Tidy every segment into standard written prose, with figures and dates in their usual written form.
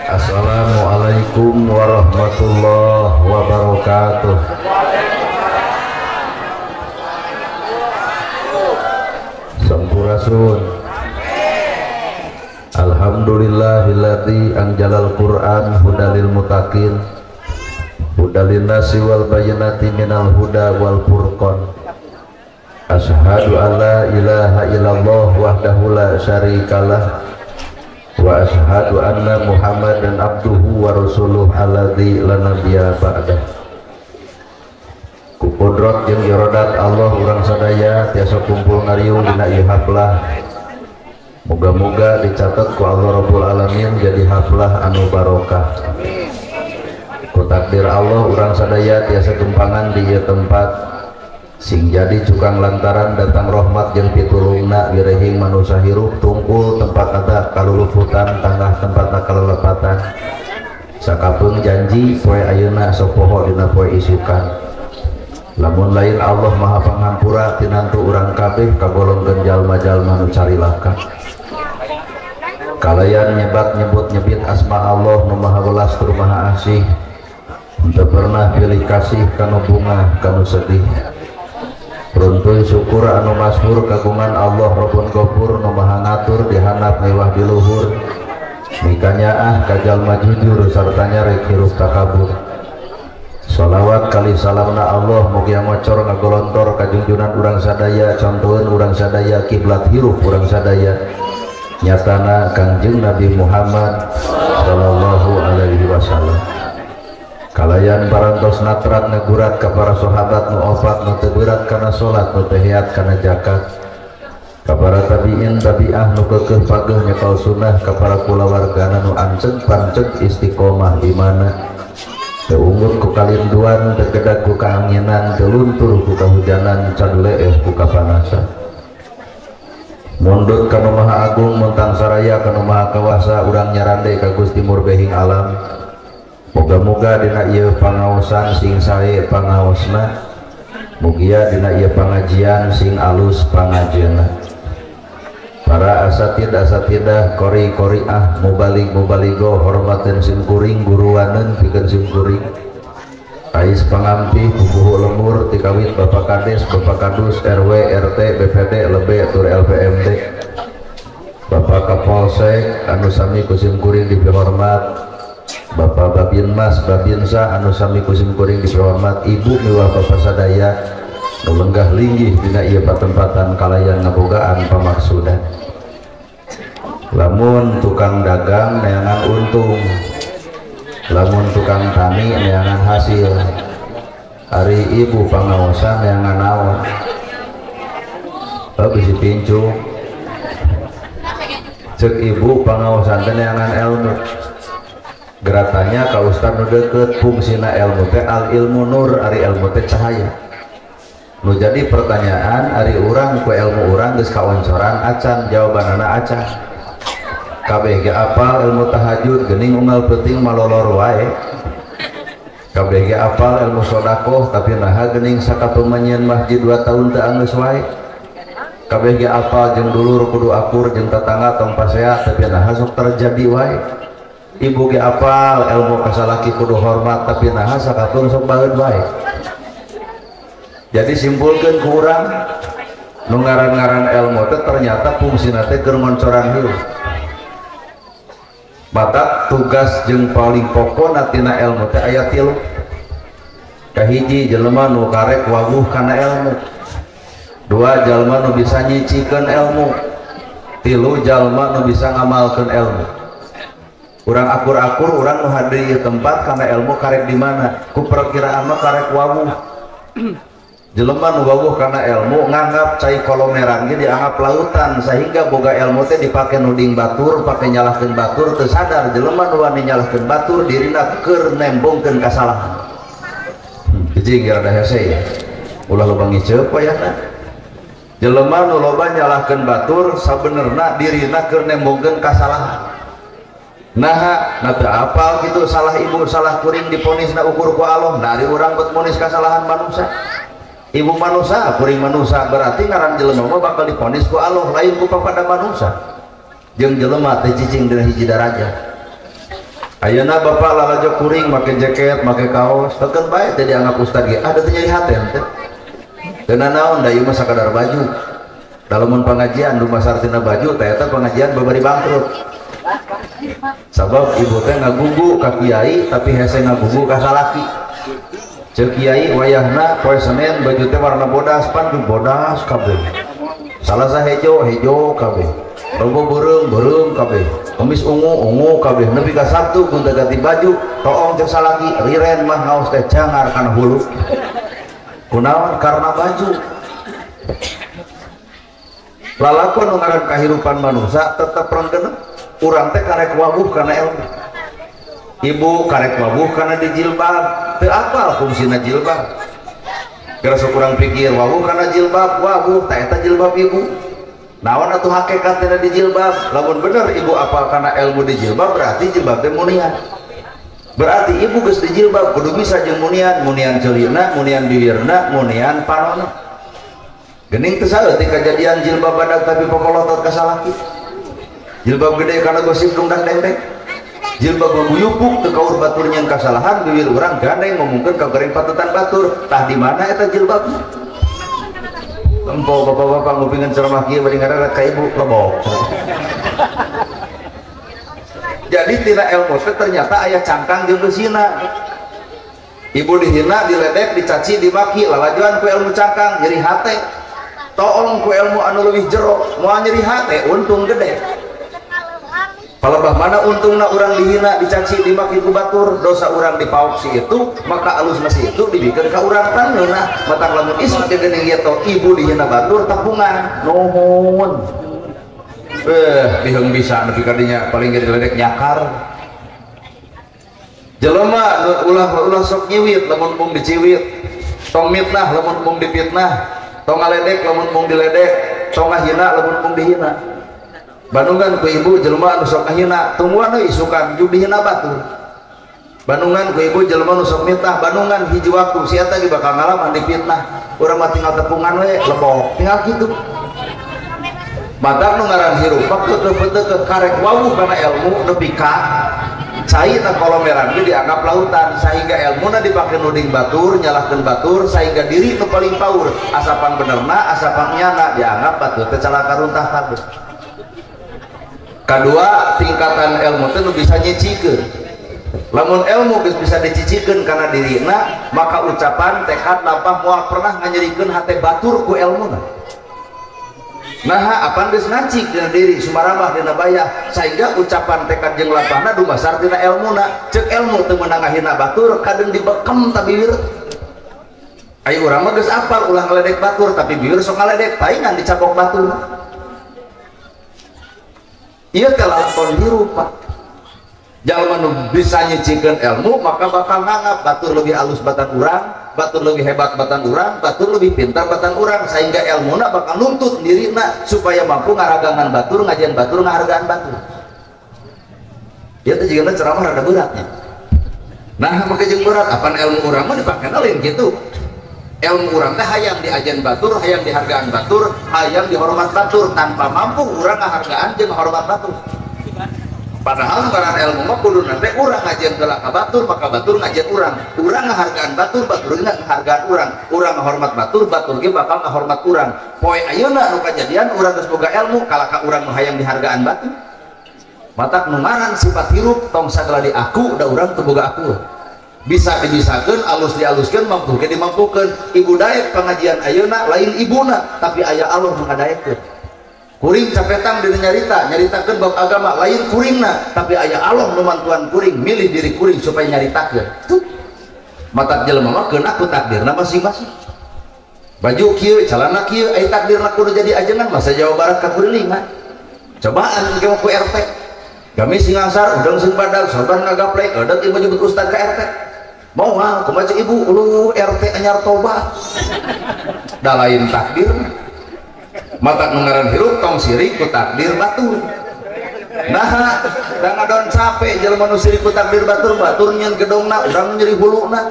Assalamualaikum warahmatullahi wabarakatuh. Sampurasun. Alhamdulillahilladzi anjalal Qur'an hudalil muttaqin hudalin nasi wal bayyinati minal huda wal furqan. Asyhadu an la ilaha illallah wahdahu la syarikalah wa asyhadu anna Muhammadan abduhu wa rasuluh alladzi la nabiyya ba'dah. Ku kudrat jeung iradat Allah urang sadaya tiasa kumpul ngariung dina ieu haflah. Moga-moga dicatat ku Allah Rabbul Alamin jadi haflah anu barokah. Ku takdir Allah urang sadaya tiasa tumpangan di ieu tempat sing jadi cukang lantaran datang rahmat jeung pitulungna wirehing manusa hirup tungkul tempat ada kaluluputan tangah tempatna kalelepatan sakapeung janji poe ayeuna sok poho dina poe isukan. Lamun lain Allah Maha Panghampura tinantu urang kabeh kagolongkeun jalma-jalma nu carilaka. Kalayan nyebat nyebut nyebit asma Allah nu Maha Welas tur Maha Asih, teu pernah pilih kasih kanu bunga kanu sedih. Runtuy syukur anu masyhur kagungan Allah Rabbun Ghafur nu Maha Ngatur dihandap mewah di luhur. Mikanyaah ka jalma jujur sarta nyarek hirup takabur. Sholawat kali salamna Allah mugia ngocor ngagolontor ka junjunan urang sadaya, contoheun urang sadaya, kiblat hirup urang sadaya. Nyatana Kangjeng Nabi Muhammad sallallahu alaihi wasallam. Kalayan parantos natrat ngagurat ka para sahabat nu opat nu teu berat kana salat nu teu heat kana zakat, ka para tabiin tabiah nu keukeuh pageuh nyekal sunnah, ka para kulawargana nu anceg panceg istiqomah imana, teu ungut ku kalinduan, teu gedag ku kaanginan, teu luntur ku kahujanan, can leeh ku kapanasan. Mundut ka Nu Maha Agung muntang saraya ka Nu Maha Kawasa, urang nyarande ka Gusti Murbehing alam. Moga-moga dina ieu pangaosan sing sae pangaosna, mugia dina ieu pangajian sing alus pangajeuna. Para asatid asatidah, qori qoriah, mubalig mubaligo, hormateun sim kuring, guruaneun pikeun sim kuring. Ais pangampih pupuhu lemur tikawit Bapak Kades, Bapak Kadus, RW, RT, BPD, lebe tur LPMD. Bapak Kapolsek anu sami ku sim kuring dipihormat, Bapak Babinmas, Babinsa anu sami ku sim kuring dipihormat, ibu miwah bapak sadaya nu lenggah linggih dina ieu patempatan kalayan ngabogaan pamaksudan. Lamun tukang dagang neangan untung, lamun tukang tani neangan hasil, ari ibu pangaosan neangan naon? Oh, bisi pincung. Cek ibu pangaosan teh neangan ilmu. Geratanya ka ustad nu deukeut, fungsina ilmu teh al ilmu nur, ari ilmu teh cahaya. Nu jadi pertanyaan, ari urang ku ilmu urang geus kaoncoran acan, jawabanana acan. Kabeh ge apal ilmu tahajud geuning unggal peuting malolor wae. Kabeh ge apal ilmu sedekah tapi naha geuning sakapemenyeun masjid 2 tahun teu anggeus wae. Kabeh ge apal jeung dulur kudu akur jeung tetangga tong pasea tapi naha sok terjadi wae. Ibu ge apal ilmu kasalaki kudu hormat tapi naha sakapeung sok baeud wae. Jadi simpulkeun ku urang nu ngaran-ngaran ilmu teh ternyata fungsina teh keur ngoncoran hirup. Mata tugas jeung paling pokona tina ilmu teh aya tilu. Kahiji jelema nu karek wawuh kana ilmu, dua jalma nu bisa nyicikeun ilmu, tilu jalma nu bisa ngamalkeun ilmu. Urang akur-akur urang nu hadir ieu tempat kana ilmu karek di mana? Ku perkiraan mah karek wawuh. Jelema nu wawuh kana ilmu nganggap cai kolomeran ge dianggap lautan sehingga boga ilmu teh dipake nuding batur, pake nyalahkeun batur, teu sadar jelema nu wani nyalahkeun batur dirina keur nembongkeun kasalahan. Hiji rada hese ya. Ulah loba ngiceup wayahna. Jelema nu loba nyalahkeun batur sabenerna dirina keur nembongkeun kasalahan. Naha, na teu apal kitu salah ibu salah kuring diponisna ukur ku Allah. Nah ari urang bet monis kasalahan manusia. Ibu manusia, kuring manusia berarti ngaran jelema mah bakal diponis ku Allah lain ku papada manusia. Jeung jelema teh cicing dina hiji darajat. Ayeuna bapak lalajo kuring make jaket, make kaos, teukeun bae teh dianggap ustad ge. Ada teh nyeri hate teh. Teu nanaon da ieu mah sakadar baju. Dalamun pengajian dumasar tina baju teh eta pengajian babari bangkrut. Sabab ibu teh ngagugu ka kiai tapi hese ngagugu ka salaki. Ceuk kiai wayahna poe Senin baju teh warna bodas, pan bodas kabeh. Salasa hejo, hejo kabeh. Rebo beureum, beureum kabeh. Kemis ungu, ungu kabeh. Nepi ka Sabtu gonta ganti baju, toong cek salaki, riren mah ngaos teh cangar kana hulu. Kunaon? Karena baju. Lalakon nu ngaran kahirupan manusia tetep renggenep. Urang teh karek wabuh kana ilmu. Ibu karek wabuh kana dijilbab, teu apal fungsina jilbab. Geus sok urang pikir wabuh kana jilbab, wabuh tah eta jilbab ibu. Naon atuh hakikatna di jilbab? Lamun bener ibu apal kana ilmu di jilbab berarti jilbab teh munian. Berarti ibu geus di jilbab kudu bisa jeung munian, munian ceulina, munian bibirna, munian panonna. Geuning teu saeutik kajadian jilbab badag tapi popolotot ka salaki. Jilbab gede kana gosip dungdang dengdeng. Jilbab ngaguyupuk teu kaur batur nyeun kasalahan bibir urang gandeng ngomongkeun ka goreng patutan batur. Tah di mana eta jilbabna? Empo bapak-bapak ngupingkeun ceramah kieu bari ngareret ka ibu lebok. Jadi tina ilmu teh ternyata aya cangkang jeung geusina. Ibu dihina, diledek, dicaci, dimaki, lalajuan ku ilmu cangkang nyeri hate. Toong ku ilmu anu leuwih jero, moal nyeri hate untung gede. Palebah mana untungna urang dihina, dicaci, dimaki ku batur, dosa urang dipaok si itu, maka alus si itu dibikeun ka urang tangeunah. Matang lamun isuk teh geuning ieu ibu dihina batur tepungan. Nuhun. Diheung bisa nepi ka dinya paling ge diledek nyakar. Jelema ulah sok nyiwit lamun mung diciwit. Tong mitnah lamun mung dipitnah. Tong ngaledek lamun mung diledek, tong ngahina lamun mung dihina. Bandungan ku ibu jelema anu sok ngahina, tungguan euy isukan jeung dihina batur. Bandungan ku ibu jelema nu sok mitnah, bandungan hiji waktu si eta ge bakal ngalaman dipitnah. Urang mah tinggal tepungan we lebok, tinggal kitu. Matak nu ngaran hirup keukeuh karek wawuh kana ilmu nepi ka cai na kolomeran ge dianggap lautan sehingga ilmuna dipake nuding batur, nyalahkeun batur sehingga diri nu paling paur, asapan benerna, asapan nyana dianggap batur teh calaka runtah kabeh. Kedua, tingkatan ilmu teh nu bisa nyicikeun. Lamun ilmu geus bisa dicicikeun kana dirina, maka ucapan tekad lampah moal pernah nganyerikeun hate batur ku ilmuna. Nah, apan geus ngancik dina diri sumarambah dina bayah sehingga ucapan tekad jeung lampahna dumasar dina ilmuna. Ceuk ilmu teu meunang ngahina batur, kadeun dibekem ta bibir. Ayo urang mah geus apal ulah ngaledek batur, tapi bibir sok ngaledek paingan dicapok batur. Ieu teh lalakon hirup, Pak. Jalma nu bisa nyicikeun ilmu maka bakal nganggap batur lebih alus batan urang, batur lebih hebat batan urang, batur lebih pintar batan urang, sehingga ilmuna bakal nuntut dirina supaya mampu ngaragangan batur, ngajian batur, ngahargaan batur. Ieu teh jigana ceramah rada beratnya. Nah, make jeung berat apan ilmu urang mah dipake lain kitu. Ilmu urang teh hayang diajan batur, hayang dihargaan batur, hayang dihormat batur, tanpa mampu urang ngahargaan jeung hormat batur. Padahal ngaran ilmu mah kuduna teh urang ngajian heula ka batur, maka batur ngajian urang. Urang ngahargaan batur, batur ge ngahargaan urang. Urang ngahormat batur, batur ge bakal ngahormat urang. Poe ayeuna nu kajadian urang geus boga ilmu, kalaka urang nu hayang dihargaan batur. Matak nu ngaran sifat hirup tong sagala diaku da urang teu boga aku. Bisa dibisakeun, alus dialuskeun, mampu ge dimampukeun. Ibu daek pengajian ayeuna lain ibuna, tapi aya Allah nu ngadaekeun. Kuring capetang dina nyarita, nyaritakeun bab agama lain kuringna, tapi aya Allah nu mantuan kuring, milih diri kuring supaya nyaritakeun. Tuh. Matak jelema mah keun aku takdirna masing-masing. Baju kieu, celana kieu, aya takdirna kudu jadi ajengan masa Jawa Barat ka kuriling mah. Cobaan engke mah ku RT. Gamis sing angsar, udang sing badag, sorban ngagaplek, eudeuk ibu jemput ustad ka RT. Mau ah, kumaha ibu, ulu RT anyar tobat. Da lain takdir. Matak nu ngaran hirup tong sirik ku takdir batur. Nah, da ngadon capek jelema nu sirik ku takdir batur, batur nyeun gedongna, urang nyeri huluna.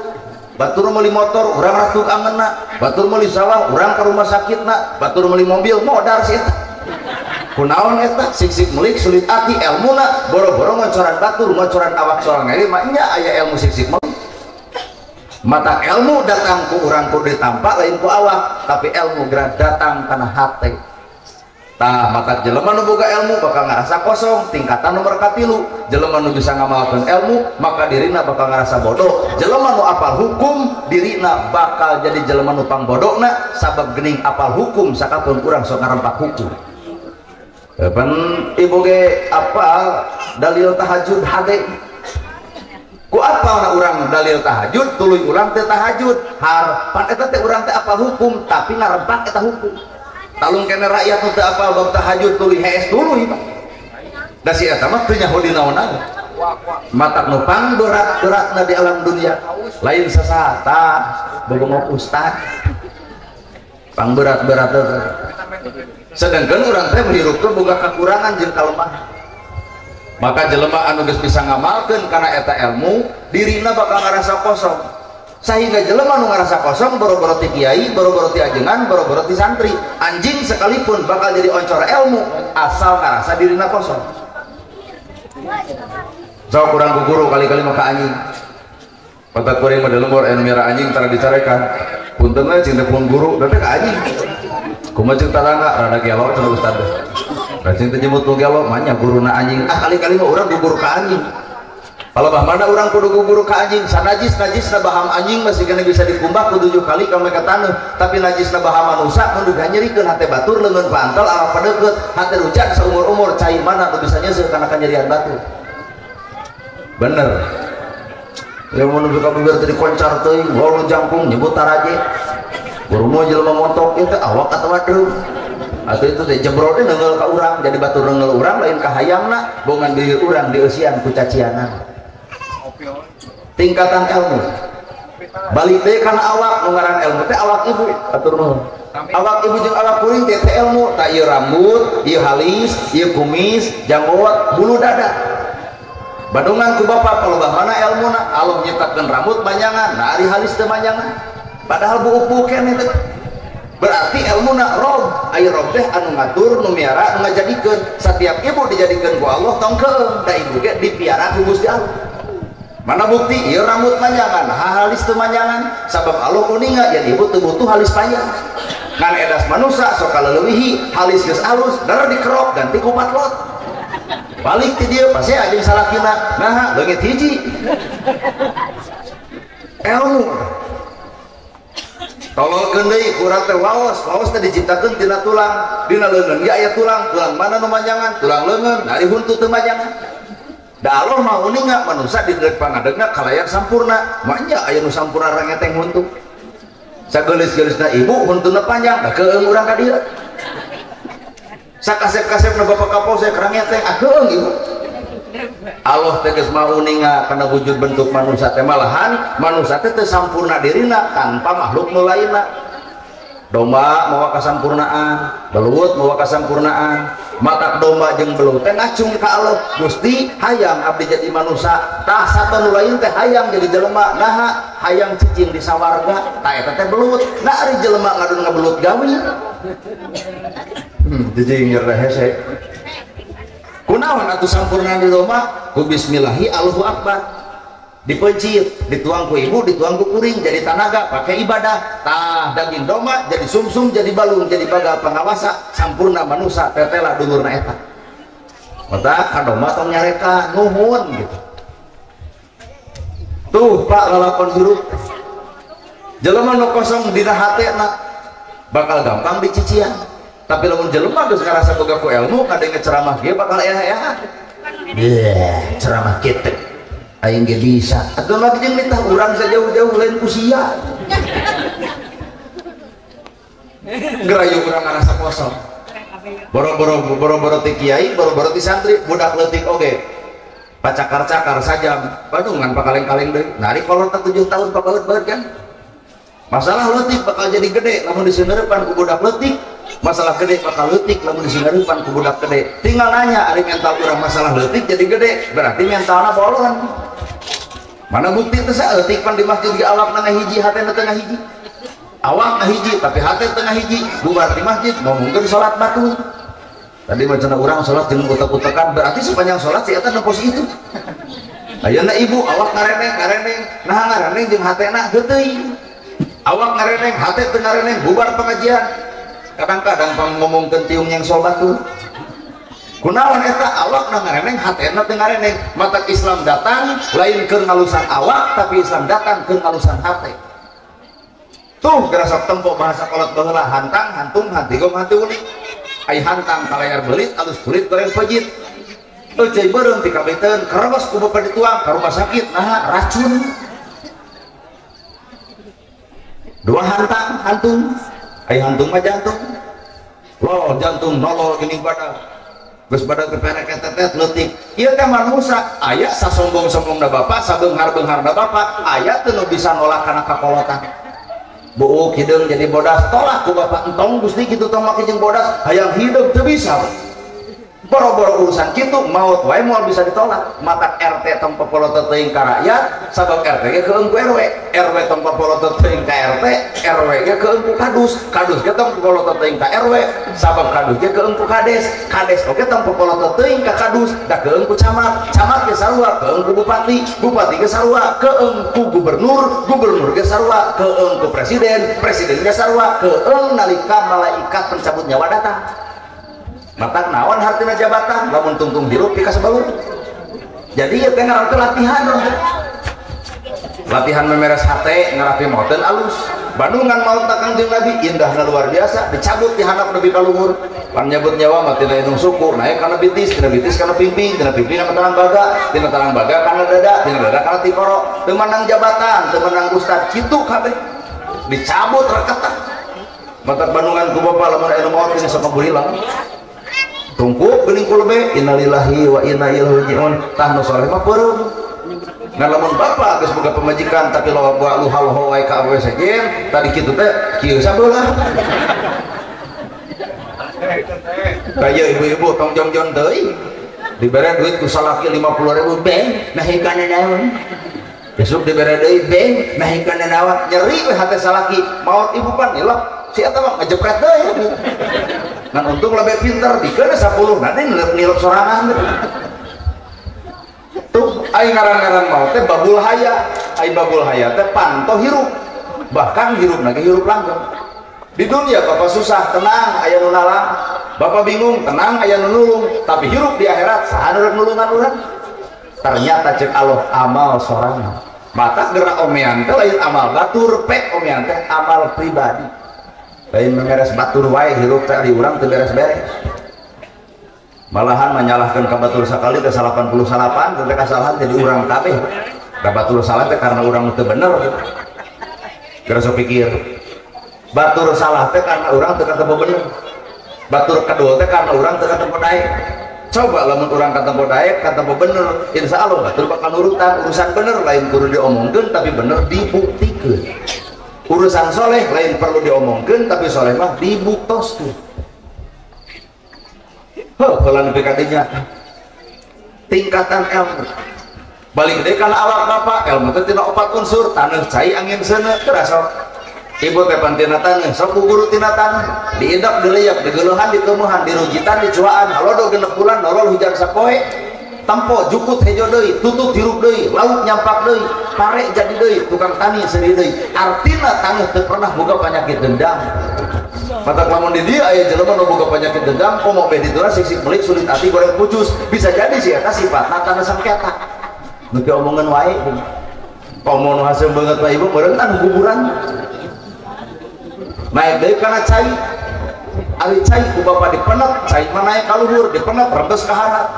Batur meuli motor, urang ratuk angeunna. Batur meuli sawah, urang ka rumah sakitna. Batur meuli mobil, modar si eta. Kunaon eta sik-sik melik sulit ati elmuna boro-boro ngocoran batur ngocoran awak sorangan ge mah nya aya ilmu sik-sik melik. Mata ilmu datang ku urang kudu ditampa lain ku awak, tapi ilmu geura datang kana hate. Tah maka jelema nu boga ilmu bakal ngarasa kosong. Tingkatan nomor katilu, jelema nu bisa ngamalkeun ilmu maka dirina bakal ngarasa bodoh. Jelema nu apal hukum dirina bakal jadi jelema nu pangbodona sabab geuning apal hukum sakapun urang sok ngarempak hukum. Pan ibu ge apal dalil tahajud hade. Ku apal na urang dalil tahajud tuluy urang teh tahajud. Har pan eta teh urang teh apal hukum tapi ngarempak eta hukum. Talung kene rakyat nu teu apal bab tahajud tuluy hees tuluy Pak. Da si eta mah teu nyaho di naon-naon. Matak nu pangberat-beratna di alam dunia lain sasata bobongok ustad. Pangberat-berat sedangkan urang teh hirup teh boga kakurangan jeung kalemahan. Maka jelema anu geus bisa ngamalkeun kana eta ilmu dirina bakal ngarasa kosong. Sehingga jelema nu ngarasa kosong boro-boro ti kiai, boro-boro ti ajengan, boro-boro ti santri, anjing sekalipun bakal jadi oncor ilmu asal ngarasa dirina kosong. Sok kurang ku guru kali-kali maka anjing. Pantat kuring mah di lembur anu miara anjing tara dicarekan. Punten we cing teh pun guru, da teh ka anjing. Kumaha cing tarangga rada gelo cenah ustad. Da cing teh nyebut nu gelo mah nya guruna anjing. Ah kali-kali mah urang gugur ka anjing. Kalau bah mana orang kudu gugur ka anjing, sanajis najisna baham anjing masih kena bisa dikumbah ku 7 kali ka mereka taneuh, tapi najisna baham manusa mun diganyerikeun hate batur leungeun pantel ala padeukeut, hate rujak saumur-umur cai mana nu bisa nyeuseuh kana kanyerian batur. Bener. Ya mun suka bibir teh dikoncar teuing, walu jangkung nyebut taraje. Guru mah jelema montok ieu teh awak atawa deum. Atau itu teh jebrot teh neunggeul ka urang, jadi batur neunggeul urang lain ka hayangna, bongan bibir urang dieusian ku cacianan. Tingkatan ilmu balik deh karena awak nu ngaran ilmu teh awak ibu atur nuhun. Awak ibu jeung awak kuring teh teh ilmu tak ieu rambut, ieu halis, ieu kumis, janggot, bulu dada. Badungan ku bapak palebah mana ilmuna? Allah nyiptakeun rambut manjangan, nah ari halis teu manjangan. Padahal buuk-buuk keneh teh. Berarti ilmuna rob, ari rob teh anu ngatur, nu miara, nu ngajadikeun. Satiap ibu dijadikeun ku Allah tong keung, da ibu ge dipiara ku Gusti Allah. Mana bukti? Ieu rambut manjangan, halis teu manjangan, sabab Allah uninga yen ibu teu butuh halis panjang. Ngan edas manusa sok kaleuwihi, halis geus alus, dar dikerok ganti ku patlot. Balik ti dieu pasti anjing salakina, naha leungit hiji. Ilmu. Tololkeun deui urang teh waos, waos teh diciptakeun tina tulang, dina leungeun ge aya tulang, tulang mana nu manjangan? Tulang leungeun, ari huntu teu manjangan. Da Allah mah uninga manusia di deuk pangadegna kalayan sampurna, manya aya nu sampurna rangeteng huntu. Sageulis-geulisna ibu huntuna panjang, da keung urang ka dieu. Sakasep-kasepna bapak kapolsek rangeteng, ah keung ibu. Allah teh geus mah uninga kana wujud bentuk manusia teh malahan manusia teh teu sampurna dirina tanpa makhluk nu lainna. Domba mawa kasampurnaan, belut mawa kasampurnaan. Matak domba jeung belut teh ngacung ka Allah, Gusti hayang abdi jadi manusia, tah satu nu lain teh hayang jadi jelema, naha hayang cicing di sawarga, tah eta teh belut. Nah ari jelema ngadon ngabelut gawe. Cicing nyerah hese. Kunaon atuh sampurna di domba? Ku bismillahi Allahu akbar. Dipencit, dituang ku ibu, dituang ku kuring, jadi tanaga, pakai ibadah. Tah daging domba jadi sumsum, jadi balung, jadi bagal pangawasa, sampurna manusa, tetela dulurna eta. Mata ka domba tong nyareka, nuhun gitu. Tuh Pak lalakon hirup. Jelema nu kosong dina hatena bakal gampang dicician. Tapi lamun jelema geus ngarasa boga ku ilmu, kadenge ceramah ge bakal ea-ea. Bleh, ceramah kitu. Aing ge bisa. Atuh mah jeung nitah urang sajauh-jauh lain ku sia. Gerayu urang ngarasa kosong. Boro-boro ti kiai, boro-boro ti santri, budak leutik oge. Pacakar-cakar sajam, bandungan pakaleng-kaleng deui. Nari kolot 7 tahun pabaeut-baeut kan. Masalah leutik bakal jadi gede lamun diseuneurepan ku budak leutik. Masalah gede bakal leutik lamun diseuneurepan ku budak gede. Tinggal nanya ari mental urang masalah leutik jadi gede, berarti mentalna bolon. Mana bukti teh saeutik pan di masjid ge awakna ngahiji, hatena teu ngahiji. Awak ngahiji tapi hate teu ngahiji, bubar di masjid ngomongkeun salat batur. Tadi macam orang sholat jeung utek-utekan berarti sepanjang sholat si eta nepos itu. Ayeuna ibu awak ngareneng, nah ngareneng jeung hatena heuteui. Awak ngareneng, hate teu ngareneng, bubar pengajian. Kadang-kadang pangngomongkeun tiung yang sobat tuh. Kunaon eta awak na ngareneng, hatena teu ngareneng. Matak Islam datang lain keur ngalusan awak, tapi Islam datang keur ngalusan hate. Tuh gerasa tempo bahasa kolot baheula hantang, hantung, hantigom, hantiulik. Ai hantang kalayar belit, alus kulit goreng pejit. Euceuy beureum tikabeteun, kerebes ku bapak dituang ka rumah sakit, nah racun. Dua hantang, hantung. Ai hantung mah jantung. Loh jantung nolol geuning badag. Geus badag keperek ketetet leutik. Ieu teh manusa, aya sasombong-sombongna bapak, sabeunghar-beungharna bapak, aya teu nu bisa nolak kana kakolotan. Buuk hideung jadi bodas, tolak ku bapak entong Gusti kitu tong make jeung bodas, hayang hideung teu bisa. Boro-boro urusan kitu maot wae moal bisa ditolak. Matak RT tong papolotot teuing ka rakyat, sabab RT ge keung ku RW, RW tong papolotot teuing ka RT, RW ge keung ku kadus, kadus ge tong papolotot teuing ka RW, sabab kadus ge keung ku kades, kades oge tong papolotot teuing ka kadus, da keung ku camat, camat ge sarua keung ku bupati, bupati ge sarua keung ku gubernur, gubernur ge sarua keung ku presiden, presiden ge sarua keung nalika malaikat pencabut nyawa datang. Matak naon hartina jabatan lamun tungtung hirup pikasebalur. Jadi ieu teh ngaran teh latihan. Latihan memeres hate ngarapi maoteun alus. Bandungan maot ka Kangjeng Nabi indahna luar biasa dicabut di handap nepi ka luhur. Pan nyabut nyawa mah tina indung suku naik kana bitis, tina bitis kana pimping, tina pimping kana tarang baga, tina tarang baga kana dada, tina dada kana tikoro. Teu menang jabatan, teu menang ustad kitu kabeh. Dicabut reketak. Matak bandungan ku bapa lamun aya nu maot geus sok hilang. Tungku geuning kulbe innalillahi wa inna ilaihi rajiun tah nu soleh mah peureum. Ngan lamun bapak geus boga pamajikan tapi loba luha-luha wae ka awewe sejen tadi kitu teh kieu sabelah. Kaya ibu-ibu tong jongjon teuing dibere duit ku salaki 50.000 beng nah hikana naon. Besok dibere deui beng nah hikana naon nyeri we hate salaki maot ibu pan nilep si eta mah ngejepret deui. Ngan untung lebih pinter dikeun 10 nanti nilep sorangan. Tuh ai ngaran-ngaran maot teh babul haya, ai babul haya teh panto hirup. Bahkan hirup lagi hirup langgeng. Di dunia bapak susah tenang aya nu nalang, bapak bingung tenang aya nu nulung, tapi hirup di akhirat saha nu rek nulungan urang? Ternyata cek Allah amal sorangan. Mata gerak omean teh lain amal batur, pek omean teh amal pribadi. Lain memeres batur wae hirup teh di urang teu beres-beres. Malahan menyalahkan ka batur sakali teh 88 teh kasalahan teh di urang kabeh. Da batur salah teh karena urang teu bener. Geura sok pikir. Batur salah teh karena urang teu katempo bener. Batur kedua teh karena urang teu katempo daek. Coba lamun urang katempo daek, katempo bener, insya Allah batur bakal nurutan urusan bener lain kudu diomongkeun tapi bener dibuktikeun. Urusan soleh lain perlu diomongkeun tapi soleh mah dibuktoskeun. Heuh, heula nepi ka dinya. Tingkatan ilmu. Balik deui kana awak bapak, ilmu teh tina opat unsur, taneuh, cai, angin, seuneu, teu sok. Ibu teh pan tina taneuh, sok ku guru tina taneuh. Diidap, dileyak, digeuleuhan, dikeumuhan, dirujitan, dicuaan, halodo genep bulan, nolol hujan sapoe. Tempo jukut hejo deui, tutut hirup deui, laut nyampak deui, pare jadi deui, tukang tani seuri deui. Artina taneuh teu pernah boga penyakit dendam. Matak lamun di dieu aya jelema nu boga penyakit dendam, komo be ditura sisik melik sulit ati goreng pucus. Bisa jadi si eta sifatna taneuh sengketa. Nu diomongan wae. Komo nu haseum beungeut mah ibu meureun tan kuburan. Naik deui kana cai. Ari cai ku bapa dipenet, cai mah naik ka luhur, dipenet rembes ka handap.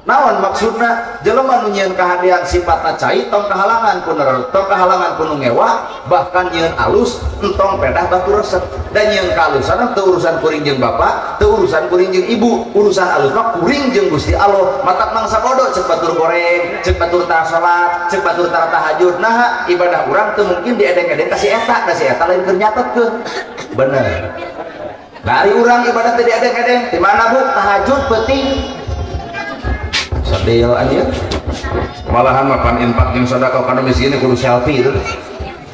Naon maksudna jelema nu nyieun kahadean sifatna cai tong kahalangan ku neror, tong kahalangan ku nu ngewa, bahkan nyieun alus entong pedah batu resep. Dan nyieun kaalusan teu urusan kuring jeung bapa, teu urusan kuring jeung ibu, urusan alus mah kuring jeung Gusti Allah. Matak mangsa bodoh ceuk batur goreng, ceuk batur tara salat, ceuk batur tara tahajud. Nah, ibadah urang teu mungkin diedeng-edeng ka si eta, da si eta lain keur nyatetkeun. Bener. Dari urang ibadah teu diedeng-edeng, di mana Bu? Tahajud peuting. Sedih aja. Malahan mapan infak jeung sedekah kana miskin kudu selfie itu.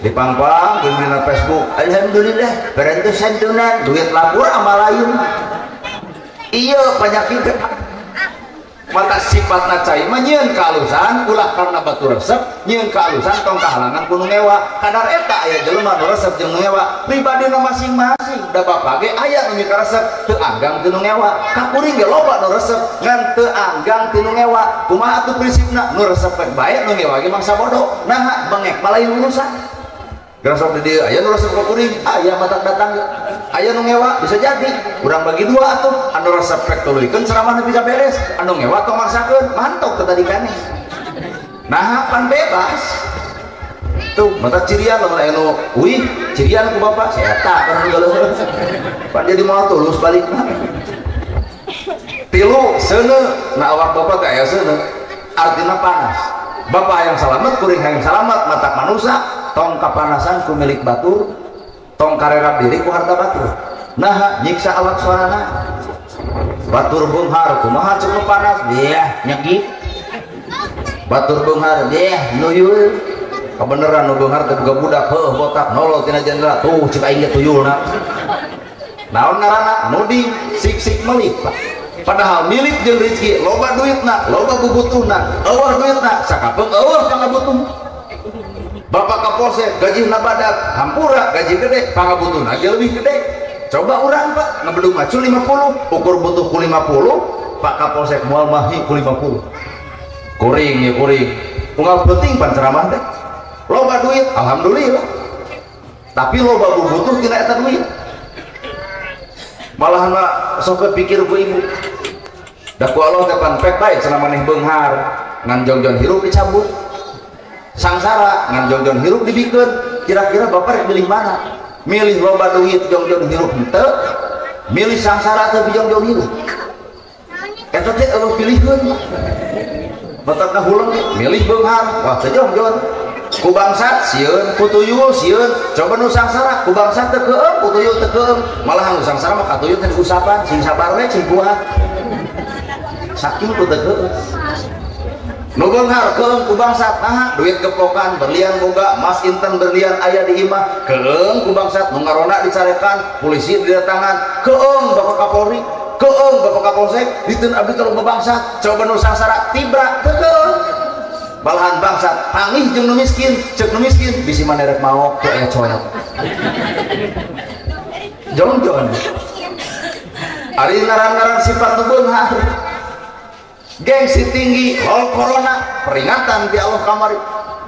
Dipangpang dina Facebook. Alhamdulillah berantos santunan duit lapor amal lain. Iya penyakit teh. Mata sifatna cai mah nyieun kaalusan ulah karena batur resep, nyieun kaalusan tong kahalangan ku nu ngewa. Kadar eta aya jelema nu resep jeung nu ngewa, pribadina masing-masing. Da bapak ge aya nu mikaresep teu anggang ti nu ngewa. Ka kuring ge loba nu resep ngan teu anggang ti nu ngewa. Kumaha atuh prinsipna? Nu resep bae nu ngewa ge mangsa bodoh. Naha bengek mah lain urusan. Gerasok di dieu aya nu resep ka kuring, aya matak datang ge. Aya nu ngewa bisa jadi urang bagi dua atuh, anu resep rek tuluykeun ceramah nepi ka beres, anu ngewa tong maksakeun, mantok teu tadi kane. Nah, pan bebas. Tuh, mata cirian lamun aya nu uih, cirian ku bapak si eta kan geuleuh. Pan jadi moal tulus balikna. Tilu seuneu, na awak bapak teh aya seuneu, artina panas. Bapak hayang salamet, kuring hayang salamet, matak manusa tong kapanasan ku milik batur, tong karerap diri ku harta batur. Nah, nyiksa awak sorangan. Batur beunghar kumaha cek nu panas, dia nyegik. Batur beunghar dia nuyul. Kabeneran nu beunghar teh boga budak, heuh botak nolol tina jendela, tuh cek aing ge tuyulna. Naon ngaranna? Nuding sik-sik melit, Pak. Padahal milik jeung rezeki loba duitna, loba bubutuhna, eueuh duitna, sakapeung eueuh pangabutuh. Bapak Kapolsek gajihna badak, hampura gaji gede, pangabutuhna ge leuwih gede. Coba urang Pak, ngebedung macul 50, ukur butuh ku 50, Pak Kapolsek moal mahi ku 50. Kuring ya kuring. Unggal penting pan ceramah teh. Loba duit, alhamdulillah. Tapi loba bubutuh tina eta duit. Malahan mah sok pikir ku ibu. Da ku Allah teh pan pek bae cenah maneh beunghar, ngan jongjon hirup dicabut. Sangsara ngan jongjon hirup dibikeun. Kira-kira bapak rek milih mana? Milih loba duit jongjon hirup henteu, milih sangsara teu jongjon hirup. Eta teh eueuh pilihkeun. Batak kahuleng milih beunghar, wah teu jongjon. Ku bangsat sieun, ku tuyul sieun. Coba nu sangsara, ku bangsat teu keung, ku tuyul teu keung. Malah nu sangsara mah ka tuyul teh diusapan, sing sabar we sing kuat. Saking ku teu keung. Nu beunghar keung ku bangsat, naha duit gepokan, berlian boga, mas inten berlian aya di imah, keung ku bangsat, nu ngarona dicarekan, polisi didatangan, keung Bapak Kapolri, keung Bapak Kapolsek, diteun abdi teh bangsat, coba nu sangsara tibra teu keung. Balahan bangsat, tangih jeung nu miskin, ceuk nu miskin bisi maneh rek maok teu aya coel. Jongjon. Ari ngaran-ngaran sifat nu beunghar. Gengsi tinggi, lol corona, peringatan di Allah kamari.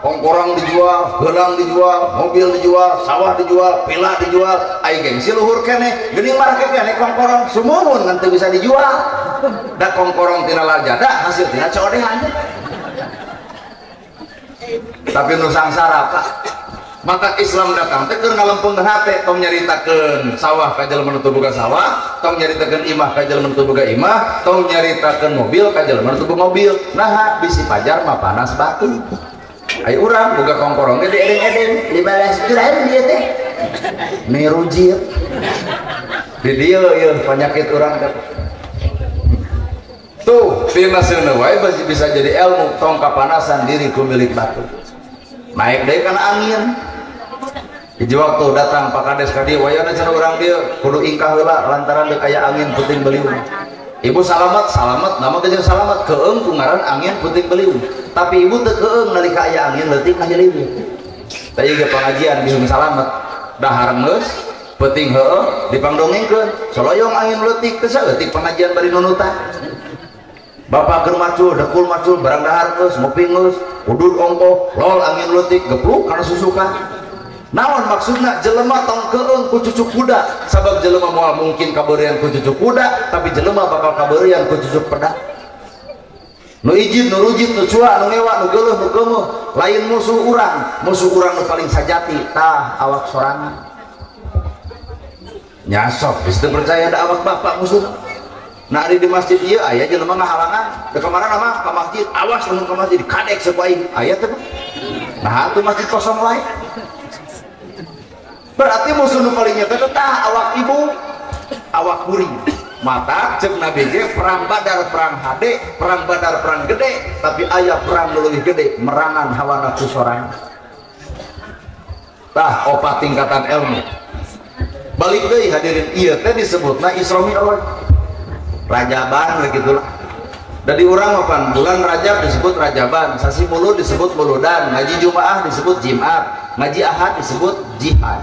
Kongkorang dijual, gelang dijual, mobil dijual, sawah dijual, pila dijual, ai gengsi luhur keneh, geuning marake keneh kongkorong, sumuhun ngan teu bisa dijual. Da kongkorong tina larjada, hasil tina codehan. Tapi nu sangsara Pak, maka Islam datang teh keur ngalempengkeun hate, tong nyaritakeun sawah ka jelema nu teu boga sawah, tong nyaritakeun imah ka jelema nu teu boga imah, tong nyaritakeun mobil ka jelema nu teu boga mobil. Naha bisi pajar mah panas batu. Ai urang boga kongkorong ge diedeng-edeng 15 gram dieu teh. Mirujit. Di dieu ieu penyakit urang teh. Tuh, tina seuneu wae bisa jadi ilmu, tong kapanasan diri ku milik batu. Naik deui kana angin. Hiji waktu datang Pak Kades ka dieu, wayahna cenah urang dieu kudu ingkah heula lantaran deuk aya angin puting beliung. Ibu salamet, salamet, nama ge jeung salamet, keung ku ngaran angin puting beliung. Tapi ibu teu keung nalika aya angin leutik ngahiliwih. Tah ieu ge pangajian bihung salamet, dahar geus peuting heueuh dipangdongengkeun, soloyong angin leutik teu saeutik pangajian bari nunutan. Bapak keur macul, dekul macul, barang dahar geus, ngopi geus, udud ongkoh, lol angin leutik, gepluk kana susukan. Naon maksudna jelema tong keung ku cucuk kuda, sabab jelema moal mungkin kabeurian ku cucuk kuda, tapi jelema bakal kabeurian ku cucuk pedak. Nu ijid, nu rujit, nu cua, nu ngewa, nu geuleuh, nu keumeuh, lain musuh urang, musuh urang nu paling sajati tah awak sorangan. Nyasok, geus teu percaya da awak bapak musuh. Nah ari di masjid ieu aya jelema ngahalangan, da kamarana mah ka masjid, awas lamun ka masjid kadek sepu aing, aya teh. Nah atuh masjid kosong wae. Berarti musuh nu paling nyata teh tah awak ibu, awak kuring. Mata cek Nabi ge perang Badar perang hade, perang Badar perang gede, tapi aya perang nu leuwih gede, merangan hawa nafsu sorangan. Tah opat tingkatan ilmu. Balik deui hadirin, ieu teh disebutna Isra Mi'raj. Rajaban begitulah. Dari urang mapan bulan Rajab disebut Rajaban, sasi Mulud disebut Muludan, ngaji Jumaah disebut Jimat, ngaji Ahad disebut Jihad.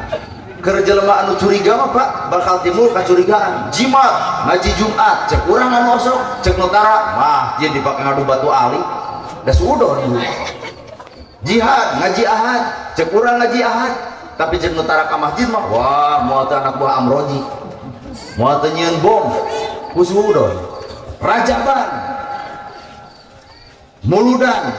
Keur jelema anu curiga mah Pak, bakal timbul kacurigaan. Jimat, ngaji Jumat, cek urang anu osok, cek nu tara, mah jeung dipake ngadu batu ali. Da suudon. Jihad, ngaji Ahad, cek urang ngaji Ahad, tapi cek nu tara ka masjid mah wah moal teh anak buah Amroji. Moal teh nyieun bom. Husudon. Rajaban, Muludan,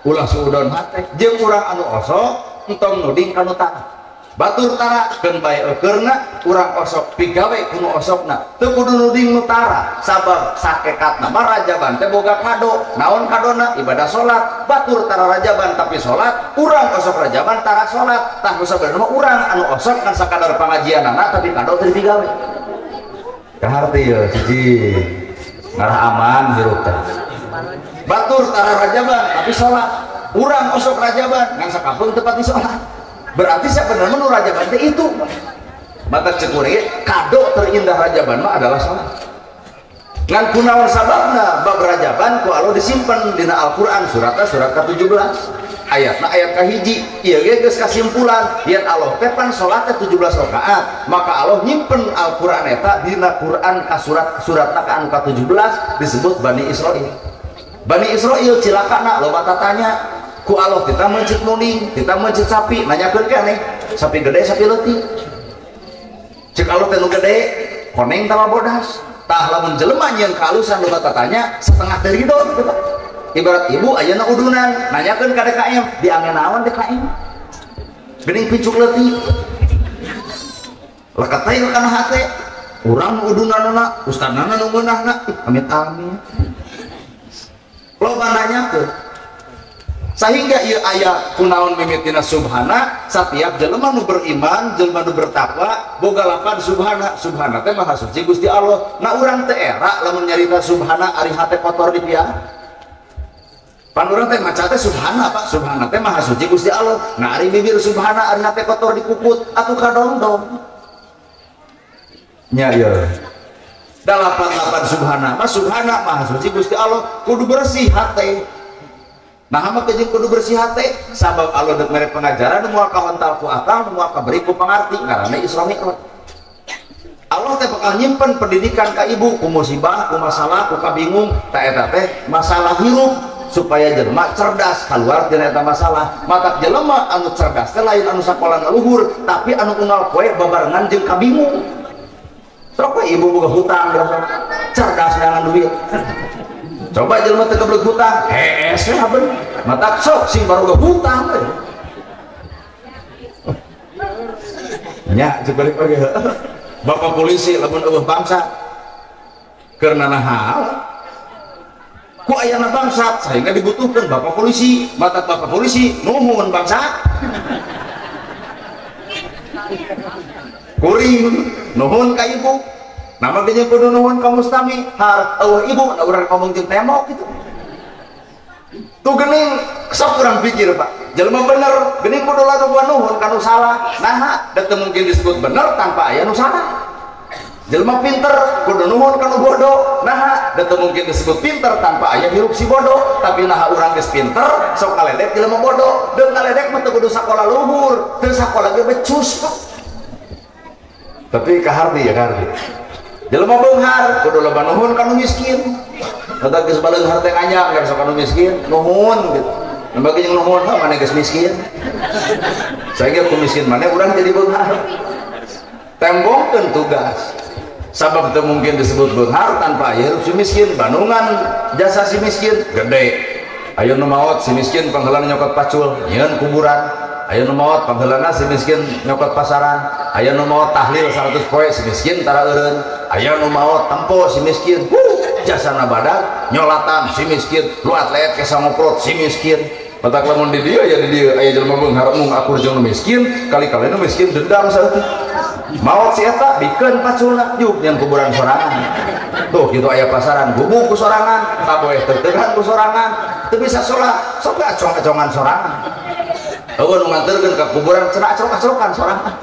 ulah suudon hate jeung urang anu osok entong nuding kanu tara. Batur tara keun bae eukeurna, urang osok pigawe ku nu osokna. Teu kudu nuding nu tara, sabab sakekatna mah Rajaban teh boga kado. Naon kadona? Ibadah salat. Batur tara Rajaban tapi salat, urang osok Rajaban tara salat. Tah nu sabenerna mah urang anu osok kan sakadar pangajianana tapi kado teu dipigawe. Kaharti ye cicing ngarah aman hirup teh. Batur tara Rajaban tapi salat, urang osok Rajaban ngan sakapeung teu pati salat. Berarti sebenarnya nu Rajaban teh itu. Mata cek urang kado terindah Rajaban mah adalah salat. Ngan kunaon sababna bab Rajaban ku Allah disimpen dina Al-Qur'an suratna surat ka-17 ayatna ayat kahiji. Ieu ge geus kasimpulan yen Allah teh pan salat teh 17 rakaat, maka Allah nyimpen Al-Qur'an eta dina Qur'an ka surat suratna ka anu ka-17 disebut Bani Israil. Bani Israil cilakana loba tatanya ku Allah tita meuncit muning, tita meuncit sapi, nanyakeun keneh sapi gede sapi leutik. Cek Allah teh nu gede koneng tambah bodas. Tah lamun jelema nyieun kaalusan loba tatanya setengah teu ridho gitu Pak. Ibarat ibu ayeuna udunan nanyakeun ka DKM, diange naon DKM? Geuning pincuk leutik. Leket teh kana hate. Urang nu udunanna, ustadnana nu meunahna, amit amit. Loba nanyakeun. Sehingga ieu aya kunaon mimitina subhana, setiap jelema nu beriman, jelema nu bertakwa boga lapan subhana. Subhana teh maha suci Gusti Allah. Nah urang teh era lamun nyarita subhana ari hate kotor di pia. Pan urang teh maca teh subhana Pak, subhana teh maha suci Gusti Allah. Nah ari bibir subhana ari hate kotor dikukut atuh kadongdong. Nya ieu. Dalapan-lapan subhana mah subhana maha suci Gusti Allah, kudu bersih hate. Nah mah jeung kudu bersih hate sabab Allah deuk mere pengajaran moal kahontal ku akal, moal kaberi ku pangarti ngaranna Isra Mi'raj. Allah teh bakal nyimpen pendidikan ka ibu ku musibah, ku masalah, ku kabingung, ta eta teh masalah hirup supaya jelema cerdas keluar tina eta masalah. Matak jelema anu cerdas teh lain anu sakola luhur, tapi anu unggal poe babarengan jeung kabingung. Sok we ibu boga hutang cerdas neangan duit. Coba jelema teu keblek hutang, hees we haben. Matak sok sing baroga hutang we. Nya cek balik oge. Bapak polisi lamun eueuh bangsa keur nanaha ku ayana bangsat sehingga dibutuhkan bapak polisi. Matak bapak polisi nuhun bangsa. Kuring nuhun ka ibu. Nama ge kudu nuhun ka mustami, har eueuh ibu na urang ngomong jeung tembok gitu. Tuh geuning sok urang pikir Pak, jelema bener geuning kudu loba nuhun ka nu salah. Naha da teu mungkin disebut bener tanpa aya nu salah. Jelema pinter kudu nuhun ka nu bodoh. Naha da teu mungkin disebut pinter tanpa aya hirup si bodoh. Tapi naha urang geus pinter sok ngaledek jelema bodoh. Deung ngaledek mah teu kudu sakola luhur, teu sakola ge becus Pak. Tapi kaharti ya kaharti. Jelema beunghar kudu loba nuhun ka nu miskin. Mata geus baleunghar teh nganyang geus ka nu miskin, nuhun gitu. Nembe jeung nuhun mah maneh geus miskin. Saengga ku miskin maneh urang jadi beunghar. Tembongkeun tugas. Sabab teu mungkin disebut beunghar tanpa aya si miskin, bandungan jasa si miskin gede. Ayo nu maot si miskin pangheulana nyokot pacul, nyieun kuburan. Aya nu maot pangheulana si miskin nyokot pasaran. Aya nu maot tahlil 100 poe si miskin tara eureun. Aya nu maot tempo si miskin, jasana badag nyolatan si miskin, lu atlet ke sangoprot si miskin. Matak lamun di dieu ya di dieu aya jelema beunghar mung akur jeung nu miskin, kali-kali nu miskin dendam saeutik. Maot si eta bikeun paculna juk nyeun kuburan sorangan. Tuh kitu aya pasaran gubuk ku sorangan, taboeh teu-teuhan ku sorangan, teu bisa salat, sok acong-acongan sorangan. Eueuh nu nganterkeun ka kuburan cenah acrok-acrokan sorangan.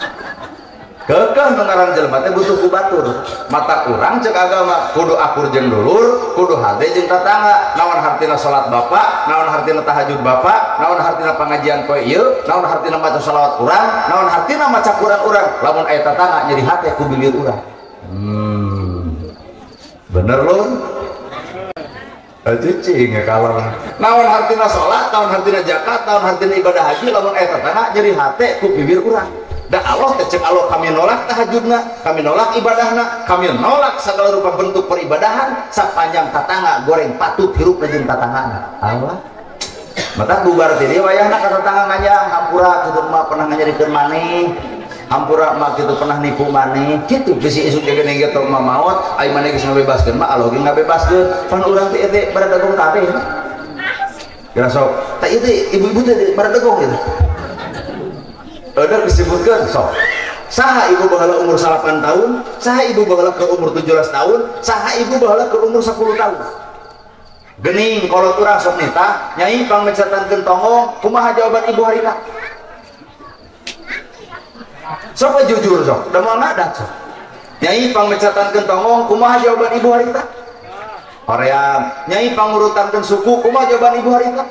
Kekeh nu ngaran jelema teh butuh ku batur. Mata urang cek agama kudu akur jeung dulur, kudu hade jeung tatangga. Naon hartina salat bapak, naon hartina tahajud bapak, naon hartina pangajian poe ieu, naon hartina maca salawat urang, naon hartina maca Quran urang. Lamun aya tatangga nyeri hate ku bibir urang. Bener lur? Cicing ya kalau naon hartina salat, naon hartina zakat, naon hartina ibadah haji, lamun aya tatangga nyeri hate ku bibir urang. Da Allah teh cek Allah kami nolak tahajudna, kami nolak ibadahna, kami nolak segala rupa bentuk peribadahan sapanjang tatangga goreng patut hirup jeung tatanggana. Allah. Mata bubar teh wayahna ka tatangga nganyang hampura kitu mah pernah nganyerikeun maneh, hampura mah kitu pernah nipu maneh, kitu bisi isuk ge geuning getok mah maot, ai maneh geus ngabebaskeun mah Allah ge ngabebaskeun. Pan urang teh teh baradegong kabeh. Geura sok, teh ieu ibu-ibu teh baradegong gitu. Ada disebutkan sok saha ibu baheula umur 8 tahun, saha ibu baheula ke umur 17 tahun, saha ibu baheula ke umur 10 tahun. Gening kolot urang sok nita nyai pangmecatankeun tonggong, kumaha jawaban ibu harita? Sok jujur sok, da moal ngadat sok. Nyai pangmecatankeun tonggong, kumaha jawaban ibu harita? Hoream. Nyai pangurutankeun suku, kumaha jawaban ibu harita?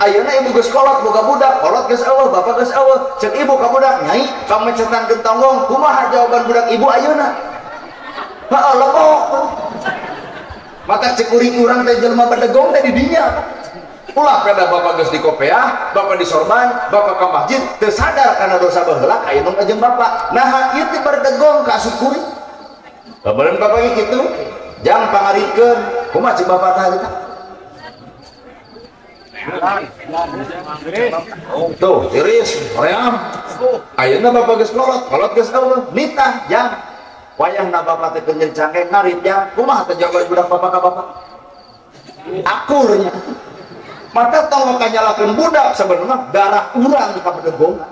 Ayeuna ibu geus kolot boga budak, kolot geus eueuh, bapak geus eueuh. Ceuk ibu ka budak, nyai pangmecatankeun tonggong, kumaha jawaban budak ibu ayeuna? Heeh, lepok. Mata cek kuring urang teh jelema bedegong teh di dinya. Ulah kada bapak geus dikopeah, bapak disorban, bapak ka masjid teu sadar kana dosa baheula ka indung jeung bapak. Naha ieu teh berdegong ka asup kuring. Babareun bapak ge kitu, jang pangarikeun, kumaha cek bapak teh harita? Tuh, tiris, hoream. Ayeuna bapak geus kolot, kolot geus eueuh, nitah jang. Wayahna bapak teh keunyeun cangkeng ngarit jang. Kumaha teh jawaban budak bapak ka bapak? Akurnya. Mata tong kanyalakeun budak sebenarnya darah urang ka bedegongan.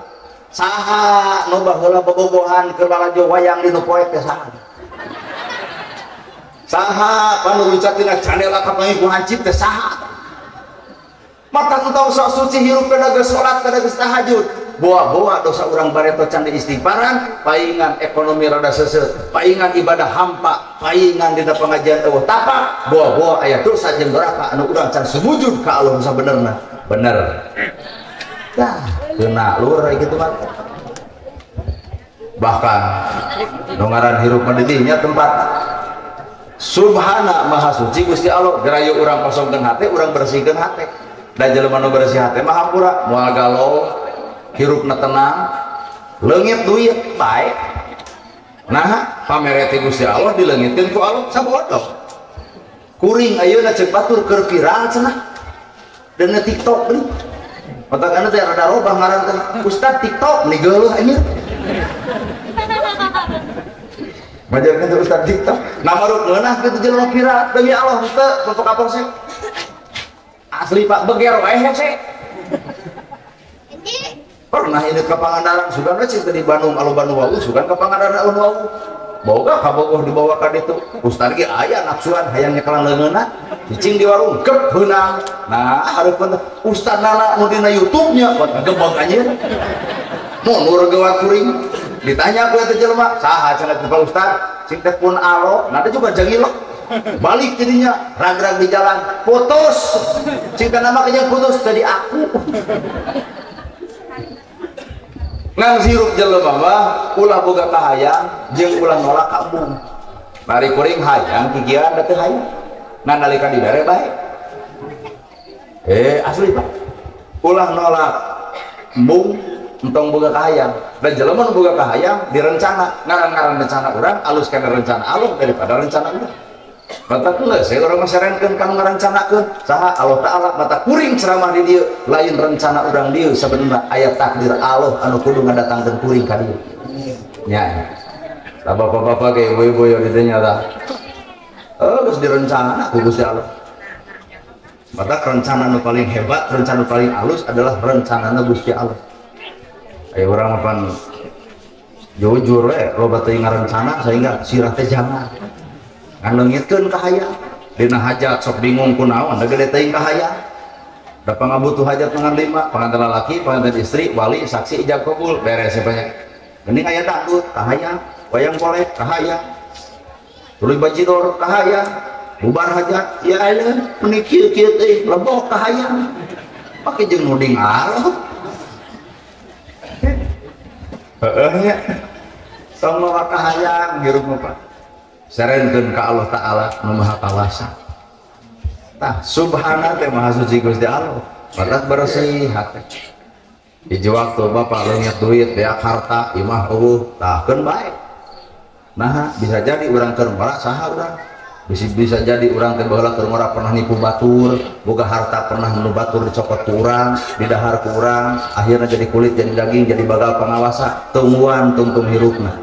Saha nu baheula bobogohan keur lalajo wayang di nu poek teh saha? Saha panu luncat tina candela ka panggih ku hancip teh saha? Mata entong sok suci hirup kada geus salat kada geus tahajud. Boa-boa dosa urang bareto can diistighfaran, paingan ekonomi rada seuseut, paingan ibadah hampa, paingan dina pengajian eueuh tapak, boa-boa aya dosa jeung doraka anu urang can sumujud ka Allah sabenerna. Bener. Tah, kena lur kitu mah. Bahkan nu ngaran hirup mah di dinya tempat Subhana Maha Suci Gusti Allah, gerayu urang kosongkeun hate, urang bersihkeun hate. Da jelema nu bersih hate mah hampura, moal galau, hirupna tenang, leungit duit bae. Nah, pamerete Gusti Allah dileungitkeun ku Allah sabodoh. Kuring ayeuna ceuk batur keur viral cenah. Dina TikTok deui. Matakana teh rada robah ngaran teh Ustad TikTok ni geuleuh anjir. Majarkeun teh Ustad TikTok. Nah baru ngeunah kitu jelema viral demi Allah teu bapak kapolsek. Asli Pak beger wae hese. Pernah ini ke Pangandaran sugan we cing di Bandung alo Bandung wau sugan ke Pangandaran alo wau. Boga ka Bogor dibawa ka ditu. Ustad ge aya nafsuan hayang nyekelan leungeunna. Cicing di warung gep beunang. Nah, hareupeun ustad nana nu dina YouTube-nya buat ngegebog anjir. Mundur gewat kuring. Ditanya ku eta jelema, saha cenah teh Pak Ustad? Cing teh pun alo, nah juga jangilok. Balik jadinya rag-rag di jalan, putus. Cing teh nama kejang putus tadi aku. Ngan sirup jelema mah ulah boga kahayang jeung ulah nolak ka embung. Mari kuring hayang kikian da teu hayang. Ngan nalika dibere bae. Asli Pak. Ulah nolak embung entong boga kahayang. Dan jelema nu boga kahayang direncana, ngaran-ngaran rencana urang alus kana rencana alus daripada rencana urang. Mata geus saya urang masarenkeun ka nu ngarencanakeun saha Allah Ta'ala. Mata kuring ceramah di dieu lain rencana urang dieu sabenerna aya takdir Allah anu kudu ngadatangkeun kuring ka dieu. Nya. Tah bapak-bapak ge ibu-ibu yo ditu nya tah. Geus direncana ku Gusti Allah. Mata rencana nu paling hebat, rencana nu paling alus adalah rencanana Gusti Allah. Aya urang mah pan jujur we loba teuing ngarencana sehingga sirah teh jangan. Ngalengitkeun ka hayang dina hajat sok bingung kunaon da gede teuing ka hayang da pangabutuh hajat ngan lima panganten lalaki panganten istri wali saksi ijab kabul beres banyak Geuning aya dangdut kahayang, wayang golek kahayang. Tuluy bajidor kahayang, bubar hajat ya aleuh meni kieu-kieu teh lebok kahayang. Pake jeung nuding Allah. Heeh nya. Tong mawa kahayang hirup mah Pak. Serenkeun ka Allah Ta'ala nu Maha Kawasa. Tah subhana teh maha suci Gusti Allah. Batas bersih hati. Hiji waktu bapak leungit duit beak harta imah eueuh tah keun bae. Nah bisa jadi urang keur ngora saha urang. Bisa jadi urang teh baheula keur ngora pernah nipu batur, boga harta pernah nu batur dicokot ku urang, didahar ku urang, akhirnya jadi kulit jadi daging jadi bagal pangawasa, tungguan tungtung hirupna.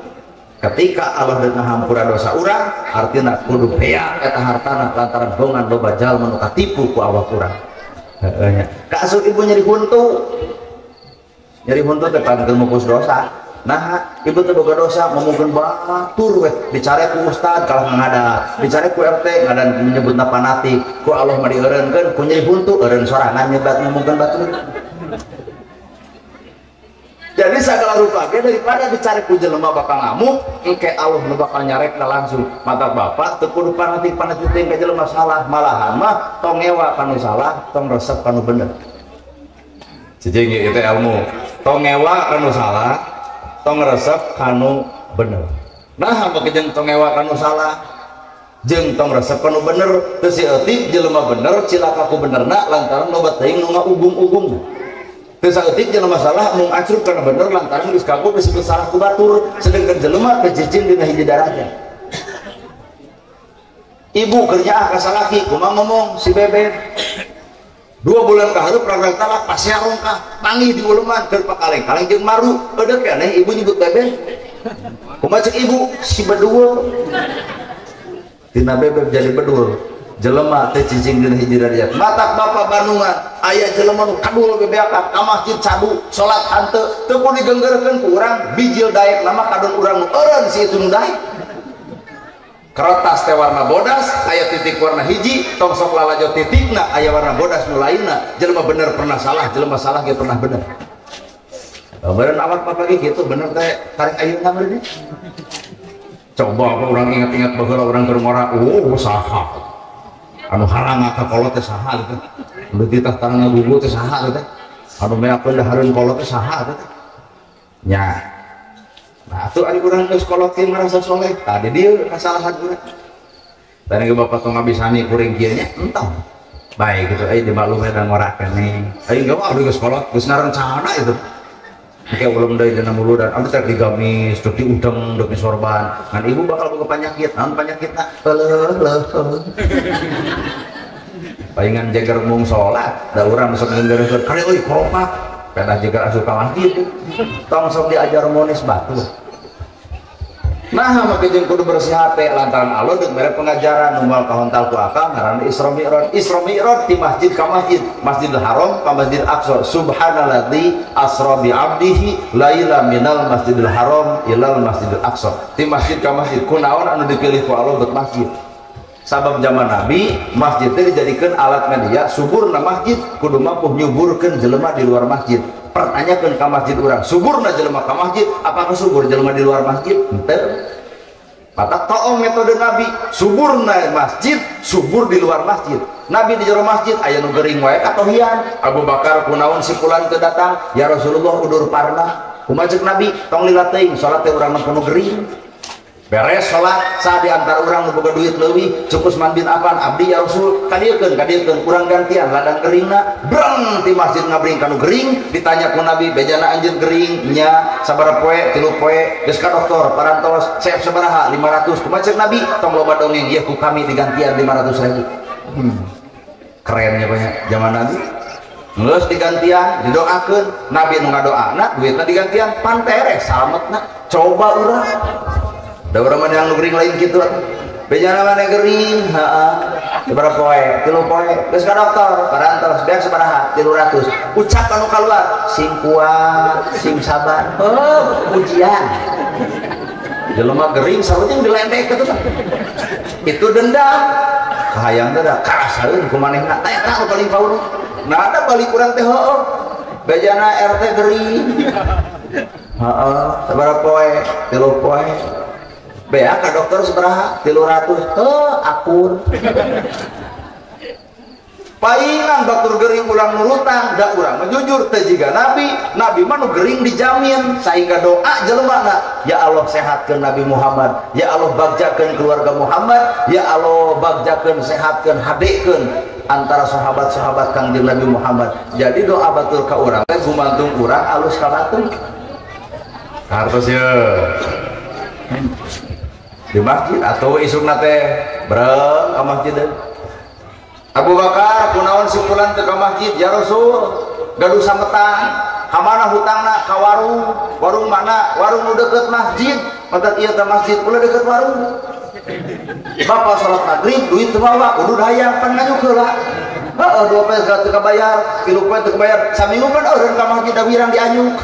Ketika Allah deuk ngahampura dosa urang, artina kudu beak eta hartana lantaran bongan loba jalma nu katipu ku awak urang. Heeh nya. Kaasup ibu nyeri huntu. Nyeri huntu teh pangkeun mupus dosa. Nah, ibu teh boga dosa ngomongkeun batur weh, dicare ku ustad kalah ngadat, dicare ku RT ngadan menyebutna fanatik, ku Allah mah dieureunkeun ku nyeri huntu eureun sorangan nyebat ngomongkeun batur. Jadi segala rupa ge daripada dicari ku jelema bakal ngamuk, engke Allah nu bakal nyarekna langsung. Mata bapak teu kudu fanatik-fanatik teh ka jelema salah, malahan mah tong ngewa kanu salah, tong resep kanu bener. Cicing ieu teh ilmu. Tong ngewa kanu salah, tong resep kanu bener. Nah, make jeung tong ngewa kanu salah, jeung tong resep kanu bener, teu si eutik jelema bener cilaka ku benerna lantaran loba teuing nu ngaubung-ubung. Teu saeutik jelema salah mung acrub kana bener lantaran geus kaku disebut salah ku batur, sedengkeun jelema teu cicing dina hiji darajat. Ibu keur nyaah ka salaki kumaha ngomong si bebek. 2 bulan kahareup rangkang talak pasea rongkah panggih di uleman keur pakaleng-kaleng jeung maru eudeuk keneh ibu nyebut bebek. Kumaha ceuk ibu si bedul. Tina bebek jadi bedul. Jelema teh cicing dina hiji darajat. Matak bapak Bandungan aya jelema nu kadul bebeakan ka masjid cadu salat hanteu teu kudu digenggerkeun ku urang bijil daek nama kadon urang nu eureun si itu nu daek. Kertas teh warna bodas aya titik warna hiji tong sok lalajo titikna aya warna bodas nu lainna. Jelema bener pernah salah, jelema salah ge pernah bener. Beureun awak mah pagi kitu bener teh tarik ayeuna meureun. Coba apa urang ingat-ingat baheula urang keur ngora, oh saha anu haranga ka kolot teh saha gitu. Anu titah tangan ngagugu teh saha gitu. Anu meakeun dahareun kolot teh saha gitu. Nya. Nah, atuh ari urang geus kolot teh merasa soleh. Tadi dieu kasalahan urang. Tadi ge bapak tong ngabisani kuring kieu nya entong. Baik gitu euy dimaklum da ngora keneh. Aing ge mah geus kolot geus ngarencana itu. Engke ulum deui dina muludan, anu teh digamis, deuk diudeng, deuk disorban. Ngan ibu bakal boga panyakit, naon panyakitna? Leuh leuh. Palingan jeger mung salat, da urang sok ngeureun kali euy koropak. Pedah jeger asup ka masjid. Tong sok diajar monis batur. Nah, make jeung kudu bersih hate lantaran Allah deuk mere pengajaran nu moal kahontal ku akal ngaranna Isra Mi'raj. Isra Mi'raj di masjid ka masjid, Masjidil Haram ka Masjid Aqsa. Subhanalladzi asra bi 'abdihi laila minal Masjidil Haram ilal Masjidil Aqsa. Di masjid ka masjid kunaon anu dipilih ku Allah buat masjid. Sabab zaman Nabi, masjid teh dijadikeun alat media suburna masjid kudu mampu nyuburkeun jelema di luar masjid. Pertanyakeun ka masjid urang, suburna jelema ka masjid, apakah subur jelema di luar masjid? Henteu. Mata toong metode Nabi, suburna masjid, subur di luar masjid. Nabi di jero masjid aya nu gering wae katohian. Abu Bakar kunaon si fulan teu datang, ya Rasulullah udur parna. Kumaha ceuk Nabi, tong lila teuing salat teh urang mah kudu gering. Beres salat, saat di antara urang nu boga duit leuwih, cuk Usman bin Affan, abdi ya Rasul, kadiekeun kadiekeun urang gantian ladang geringna, breng ti masjid ngabring kanu gering, ditanya ku Nabi, bejana anjeun gering nya sabaraha poe, 3 poe, geus ka dokter, parantos, seep sabaraha 500, kumaha ceuk Nabi, tong loba dongeng ieu ku kami digantian 500.000. Kerennya banyak zaman Nabi. Geus digantian, didoakeun, Nabi nu ngadoana, duitna digantian, pan beres salametna. Coba urang da urang mah yang nu gering lain kitu atuh. Bejana mana gering, heeh. Sabaraha poe? 3 poe. Geus ka dokter, parantos beak sabaraha? 300. Ucap anu kaluar, sing kuat, sing sabar. Heuh, ujian. Jelema gering sarua jeung dilendek kitu tah. Itu dendam. Kahayang teh da karasaeun ku manehna. Tah eta nu paling paur. Nah, ada balik urang teh heueuh. Bejana RT gering. Heeh, sabaraha poe? 3 poe. Bea ka dokter sabaraha? 300. Heuh, akur. Paingan batur gering ulang nurutan, da urang mah jujur teu jiga nabi, nabi mah nu gering dijamin sehingga doa jelemana, ya Allah sehatkeun Nabi Muhammad, ya Allah bagjakeun keluarga Muhammad, ya Allah bagjakeun sehatkeun hadekeun antara sahabat-sahabat Kangjeng Nabi Muhammad. Jadi doa batur ka urang teh gumantung urang alus ka batur. Hartos ye. Di masjid atau isukna teh breng ka masjid. Abu Bakar kunaon si fulan teu ka masjid ya Rasul, gaduh sametan, ka mana hutangna? Ka warung. Warung mana? Warung nu deukeut masjid. Matak ieu teh masjid ulah deukeut warung. Bapak salat maghrib duit teu mawa, kudu hayang pan nganyuk heula. Heeh, 2 poe teu kabayar, 3 poe teu kabayar, saminggu pan eureun ka masjid da wirang dianyuk.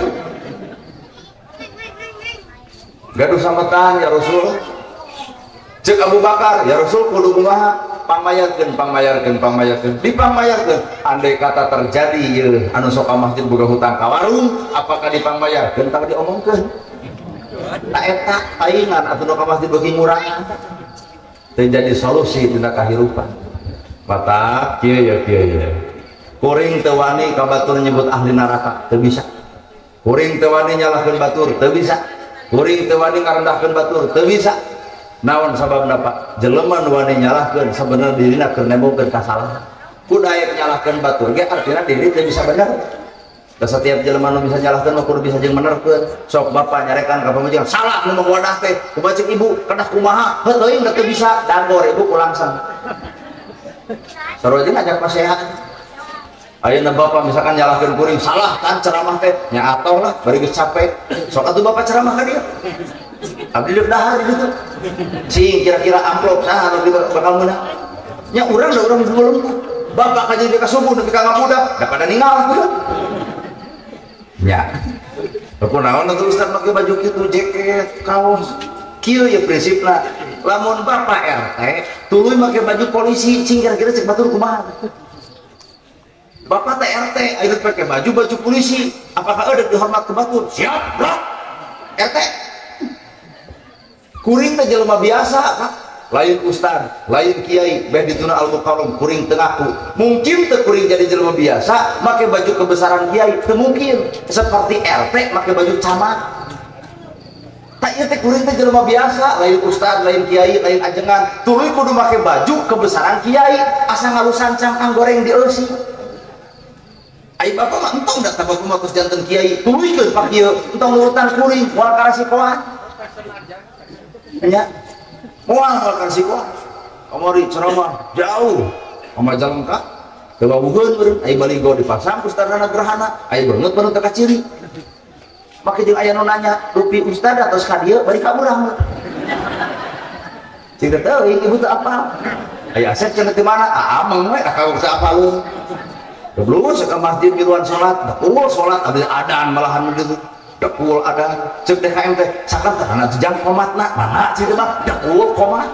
Gaduh sametan ya Rasul. Cek Abu Bakar, ya Rasul kudu kumaha? Pangmayarkeun, pangmayarkeun, pangmayarkeun, dipangmayarkeun. Andai kata terjadi ye, anu sok ka masjid boga hutang ka warung, apakah dipangmayarkeun tah diomongkeun? Tak eta paingan atuh nu ka masjid beuki ngurangan. Teu jadi solusi dina kahirupan. Matak kieu ya kieu ya. Kuring teu wani ka batur nyebut ahli neraka, teu bisa. Kuring teu wani nyalahkeun batur, teu bisa. Kuring teu wani ngarendahkeun batur, teu bisa. Naon sababna Pak? Jelema nu wani nyalahkeun sabenerna dirina keur nembokeun kasalahan. Ku daek nyalahkeun batur ge artina diri teu bisa bener. Da setiap jelema nu bisa nyalahkeun mah kudu bisa jeung benerkeun. Sok bapak nyarekan ka pamajikan, salah nu wadah teh. Kumaha ceuk ibu, kedah kumaha? Heuh teuing da teu bisa, dagor ibu ku langsung. Sarua jeung ngajak pasehan. Ayeuna bapak misalkan nyalahkeun kuring, salah kan ceramah teh. Nya atoh lah, bari geus capek. Sok atuh bapak ceramah ka dieu. Abdi deuk dahar gitu. Cing kira-kira amplop saha anu bakal meunang. Nya urang da urang sebelum bapak ka jadi ka subuh nepi ka ngabudak, da pada ningal kudu. Nya. Kunaon atuh ustaz make baju kitu jaket, kaos. Kieu ye prinsipna. Lamun bapak RT tuluy make baju polisi, cing kira-kira cek batur kumaha. Bapak teh RT ayeuna pake baju polisi, apakah eueuh dihormat ku batur? Siap, bro. RT. Kuring teh jelema biasa, Pak. Lain ustad, lain kiai, beh dituna al-mukarram, kuring teu ngaku. Mungkin teu kuring jadi jelema biasa make baju kebesaran kiai, teu mungkin. Seperti RT make baju camat. Tak ieu teh kuring teh jelema biasa, lain ustad, lain kiai, lain ajengan. Tuluy kudu make baju kebesaran kiai, asa ngalusan cangkang goreng di eusi. Ai bapak mah entong da bapak mah tos janten kiai, tuluykeun pak ieu, entong nurutan kuring, moal karasikoan. Nya. Moal karasikoan. Kamari ceramah jauh. Ka Majalengka teu wawuheun meureun, ai baligo dipasang ku ustadna gerhana, ai beungeut baru teu kaciri. Make jeung aya nu nanya, rupi ustad atos ka dieu bari ka urang. Cing teh teuing ibu teu apal. Aya asep cenah teu mana? Ameng we ka teu apaleun. Geblus ka masjid miluan salat, dekul salat abis adan malahan gitu. Dekul adan, ceuk DKM teh sakan teh jang komatna, mana cing teh mah dekul komat.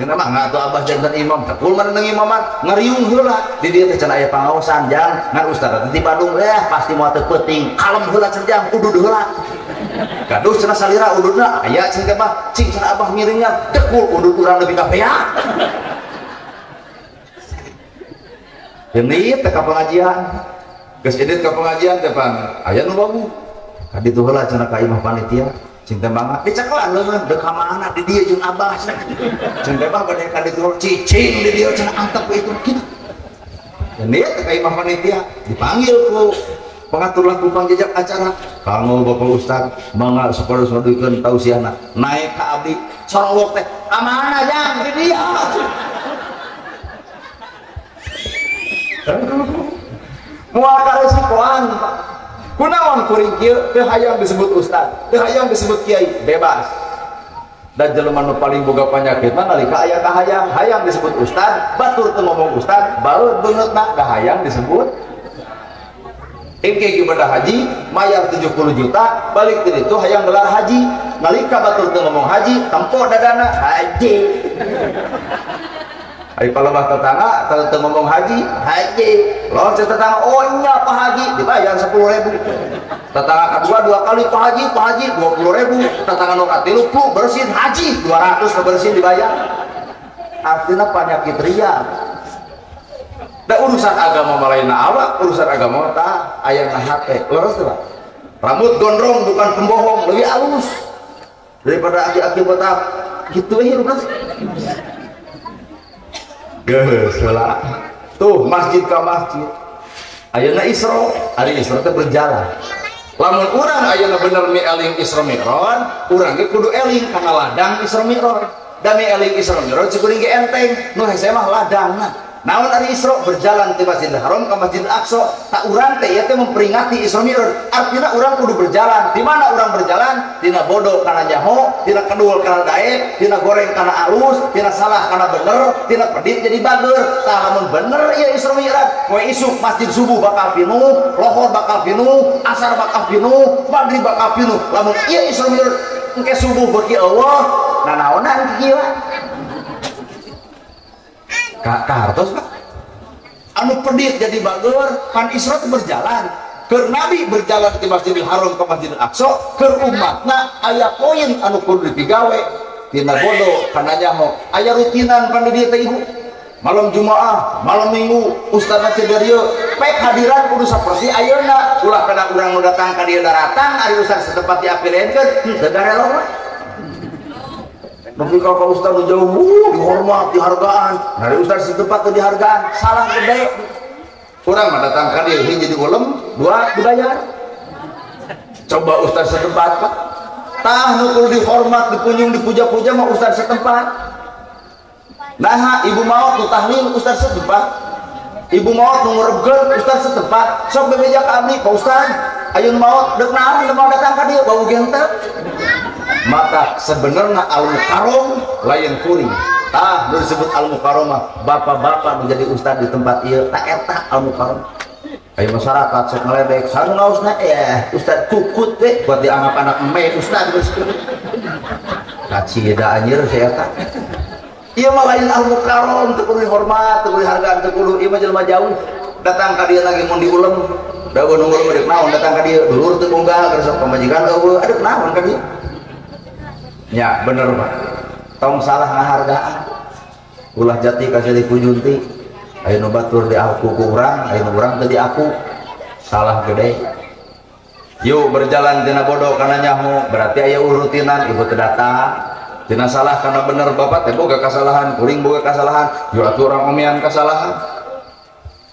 Cenah mah atuh abah jantan imam, dekul mana nang imaman, ngariung heula. Di dieu teh cenah aya pangaosan jang, ngan ustaz teh di Bandung pasti moal teu peuting, kalem heula cenah jang, udud heula. Gaduh cenah salira ududna, aya cing teh mah, cing cenah abah miringnya, dekul udud urang leuwih ka beak. Ini teh ka pengajian. Geus edit ka pengajian teh pan, aya nu wawuh. Ka ditu heula cenah ka imah panitia. Cing teh mangga dicekelan leuweung deuk ka mana di dieu jeung abah cenah. Cing teh mah bade ka ditu cicing di dieu cenah antep itu kitu. Ini teh ka imah panitia dipanggil ku pengatur laku pangjejak acara. Kanggo Bapak Ustad mangga sapados ngaduikeun tausiahna. Naik ka abdi sorowok teh ka mana jang di dieu. Moal karesikoan. Kunaon kuring kieu teu hayang disebut ustad, teu hayang disebut kiai, bebas. Dan jelema nu paling boga panyakit mah nalika aya kahayang, hayang disebut ustad, batur teu ngomong ustad, baeud beungeutna kahayang disebut. Engke ibadah haji, mayar 70 juta, balik ti ditu hayang gelar haji. Nalika batur teu ngomong haji, tempo dadana haji. Ai palebah tetangga teu ngomong haji, haji. Loncat tetangga, oh nya Pak Haji, dibayar 10.000. Tetangga kedua dua kali Pak Haji, Pak Haji 20.000. Tetangga nu katilu plu bersin haji 200 bersin dibayar. Artinya penyakit ria. Da urusan agama malaina awak, urusan agama tah aya na hate. Leres teh, Pak? Rambut gondrong bukan pembohong, lebih halus daripada aki-aki botak. Gitu we hirup. Geus heula. Tuh masjid ka masjid. Ayeuna Isra, ari Isra teh berjalan. Lamun urang ayeuna bener mi eling Isra Mi'raj, urang ge kudu eling kana ladang Isra Mi'raj. Da mi eling Isra Mi'raj cikuring ge enteng, nu hese mah ladangna. Naon ari Isra berjalan ti Masjidil Haram ka Masjid Aqsa, tak urang teh ieu teh memperingati Isra Mi'raj. Artina urang kudu berjalan. Di mana urang berjalan? Tina bodoh kana nyaho, tina kedul kana daek, tina goreng kana alus, tina salah kana bener, tina pedit jadi bager. Tah lamun bener ieu Isra Mi'raj, poe isuk masjid subuh bakal pinuh, lohor bakal pinuh, asar bakal pinuh, maghrib bakal pinuh. Lamun ieu Isra Mi'raj engke subuh beuki eueuh, nanaonan kieu. Kahartos Pak anu pedit jadi bager pan Isra berjalan keur Nabi berjalan di Masjidil Haram ke Masjidil Aqsa keur umatna aya poin anu kudu dipigawe tina bodoh kana nyaho aya rutinan pan di dieu teh ibu malam Jumaah malam Minggu ustadna teh dieu pek hadiran kudu saperti ayeuna ulah kana urang nu datang ka dieu daratang ari ustad setempat diapilenkeun teu darelo. Tapi kalau ustaz jauh dihormat, dihargaan. Dari ustaz setempat tuh dihargaan, salah gede. Kurang mah datang ka dieu jadi ulem, dua dibayar. Coba ustaz setempat, Pak. Tah nu kudu dihormat, dipunjung, dipuja-puja mah ustaz setempat. Nah, ibu maot nu tahlil ustaz setempat. Ibu maot nu ngurebkeun ustaz setempat. Sok bebeja ka abdi, Pak Ustaz. Ayeuna maot deuk naon mau datang ka dieu bau gente. Maka sebenarnya al-mukarrom lain kuring. Tah nu disebut al-mukarromah, bapak-bapak menjadi ustad di tempat ieu tak eta al-mukarrom. Ayo masyarakat sok ngeledek, sareng ngaosna eh ustad kukut teh buat dianggap anak eme ustad geus. Kacida anjir si eta. Ieu mah lain al-mukarrom, teu kudu dihormat, teu kudu dihargaan, teu kudu ieu mah jelema jauh. Datang ka dieu lagi mun diulem, da nu ngulem deuk naon datang ka dieu, dulur teu boga, geus sok pamajikan eueuh, aduh naon ka dieu. Ya bener Pak, tong salah ngahargaan, ulah jati kasih dipujunti, ayo nu batur di aku ku urang, ayo nu urang teu di aku, salah gede. Yuk berjalan tina bodoh kana nyaho, berarti aya urutinan ibu teu datang, tina salah kana bener bapak teh boga kasalahan, kuring boga kasalahan, yuk atuh urang omean kasalahan.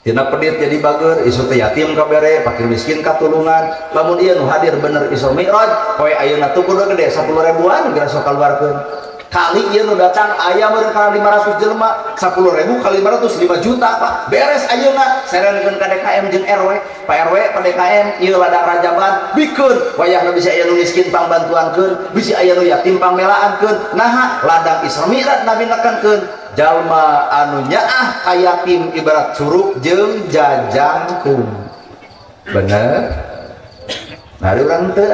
Tina pedit jadi bager, isu teh yatim kabere, fakir miskin katulungan. Lamun ieu nu hadir bener Isra Mi'raj, poe ayeuna tuh kudu gede 10 ribuan geura sok kaluarkeun. Kali ieu nu datang aya meureun kana 500 jelema, 10.000 kali 500 5 juta Pak. Beres ayeuna serenkeun ka DKM jeung RW. Pak RW, Pak DKM ieu ladang rajaban bikeun wayahna bisi aya nu miskin pangbantuankeun, bisi aya nu yatim pangmelaankeun. Naha ladang Isra Mi'raj Nabi nekankeun. Jalma anu nyaah ka yatim ibarat curug jeung jajangkung. Bener? Nah, urang teu.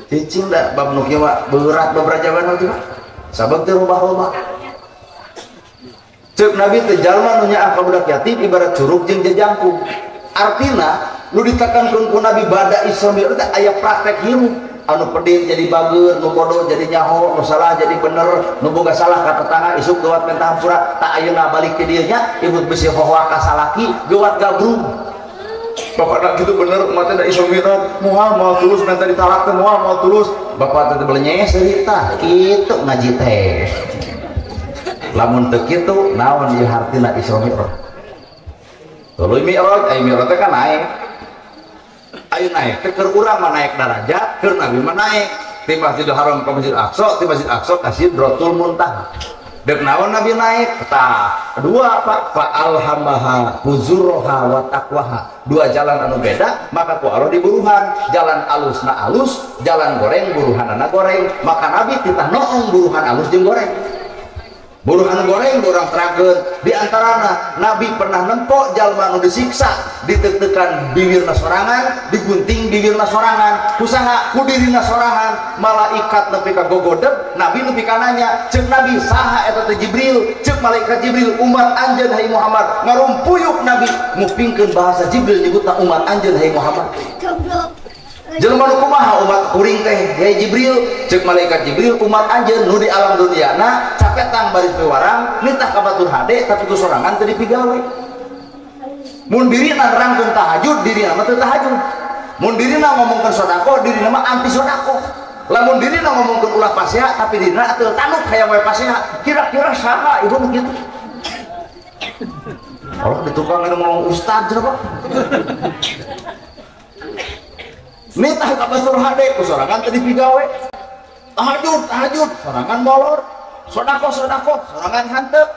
Cicing da bab nu kieu mah beurat bab rajaban mah kieu. Sabab teu robah-robah. Ceuk Nabi teh jalma nu nyaah ka budak yatim ibarat curug jeung jajangkung. Artina nu ditekankeun ku Nabi bada Isra Mi'raj teh aya praktek hirup. Anu pedit jadi bager, nu bodoh jadi nyaho, nu salah jadi bener, nu boga salah ka tetangga isuk geuwat minta hampura, tak ayeuna balik ke dieu nya, ibu bisi hohoa ka salaki, geuwat gabrung. Bapak nak gitu bener, umat teh da Isra Mi'raj, moal moal tulus minta ditalak teh moal moal tulus. Bapak teh belenyes cerita, kitu ngaji teh. Lamun teu kitu, naon ieu hartina Isra Mi'raj? Tuluy Mi'raj, ai Mi'raj teh kan naik. Ayo naik teh keur urang mah naik darajat, keur Nabi mah naik ti Masjidil Haram ka Masjid Aqsa, ti Masjid Aqsa ka Sidratul Muntaha. Deuk naon Nabi naik? Tah, dua Pak, fa alhamaha huzuroha wa taqwaha. Dua jalan anu beda, maka ku Allah diburuhan. Jalan alusna alus, jalan goreng buruhanana goreng. Maka Nabi titah noong buruhan alus jeung goreng. Buruh anu goreng urang terangkeun di antarana Nabi pernah nempo jalma nu disiksa ditekan bibirna sorangan digunting bibirna sorangan kusaha ku dirina sorangan malaikat nepi ka gogodeb Nabi nepi ka nanya ceuk Nabi saha eta teh Jibril ceuk malaikat Jibril umat anjeun hai Muhammad ngarumpuyuk Nabi ngupingkeun bahasa Jibril nyebutna umat anjeun hai Muhammad. Jelema nu kumaha umat kuring teh hei Jibril ceuk malaikat Jibril umat anjeun nu di alam duniana capetang baris pewarang nitah ka batur hade tapi ku sorangan teu dipigawe. Mun dirina nerangkeun tahajud dirina mah teu tahajud. Mun dirina ngomongkeun sedekah dirina mah anti sedekah. Lamun dirina ngomongkeun ulah pasea tapi dirina teu tanuk hayang we pasea. Kira-kira saha ibu nu kitu? Allah di tukang ngomong ustad cenah Pak. Nitah ka batur hade ku sorangan teu dipigawe. Tahajud tahajud sorangan molor. Sodako sodako sorangan hantep.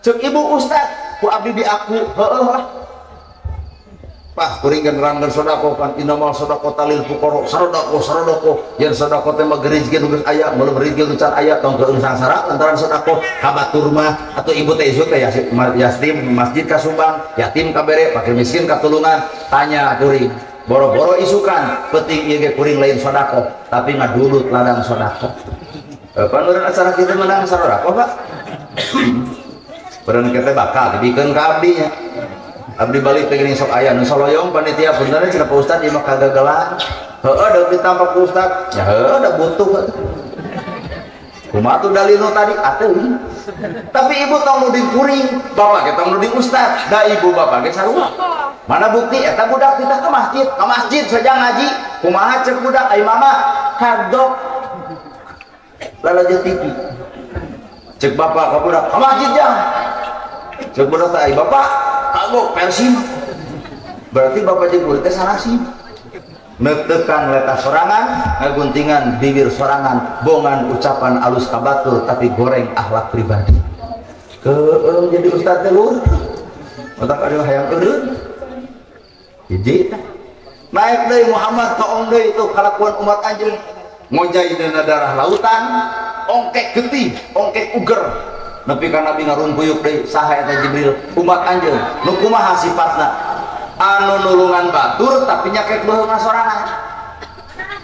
Ceuk ibu ustad ku abdi diaku heueuh lah. Pah kuring geus nerangkeun sodako pan innamal sodako talil fuqara sarodako sarodako yen sodako teh mah rezeki nu geus aya meuleuh rezeki nu can aya tong keueung sangsara lantaran sodako ka batur mah atuh ibu teh isuk teh yatim masjid ka Sumbang yatim ka bere fakir miskin ka tulungan tanya kuring boro-boro isukan penting ieu ge kuring lain sodako tapi ngadulut ladang sodako. Panuran acara kita menang sodako Pak. Beureun kita bakal dibikeun ka abdi nya. Abdi balik teh geuning sok aya nu soloyong panitia punten cenah Pak Ustad ieu mah kagagalan. Heueuh da ditampak ku Ustad. Ya heueuh da butuh. Kumaha tuh dalil nu tadi atuh. Tapi ibu tong nuding kuring, bapak ge tong nuding ustad, da ibu bapak ge sarua. Mana bukti eta budak kita ke masjid saja ngaji, kumaha ceuk budak ai mama kagok lalajo TV. Ceuk bapak ka budak, ke masjid jang. Ceuk budak teh ai bapak kagok Persib. Berarti bapak jeung murid teh sarasib. Netekan letah sorangan, ngaguntingan bibir sorangan, bongan ucapan alus ka batur tapi goreng akhlak pribadi. Keung jadi ustad teh lur. Otak aya hayang eureun. Hiji teh. Naik deui Muhammad kaong deui itu kalakuan umat anjeun. Ngojay dina darah lautan, ongkek getih, ongkek uger. Nepi ka Nabi ngarumpuyuk deui saha eta Jibril umat anjeun. Nu kumaha sifatna? Anu nulungan batur tapi nyekek beuheung sorangan.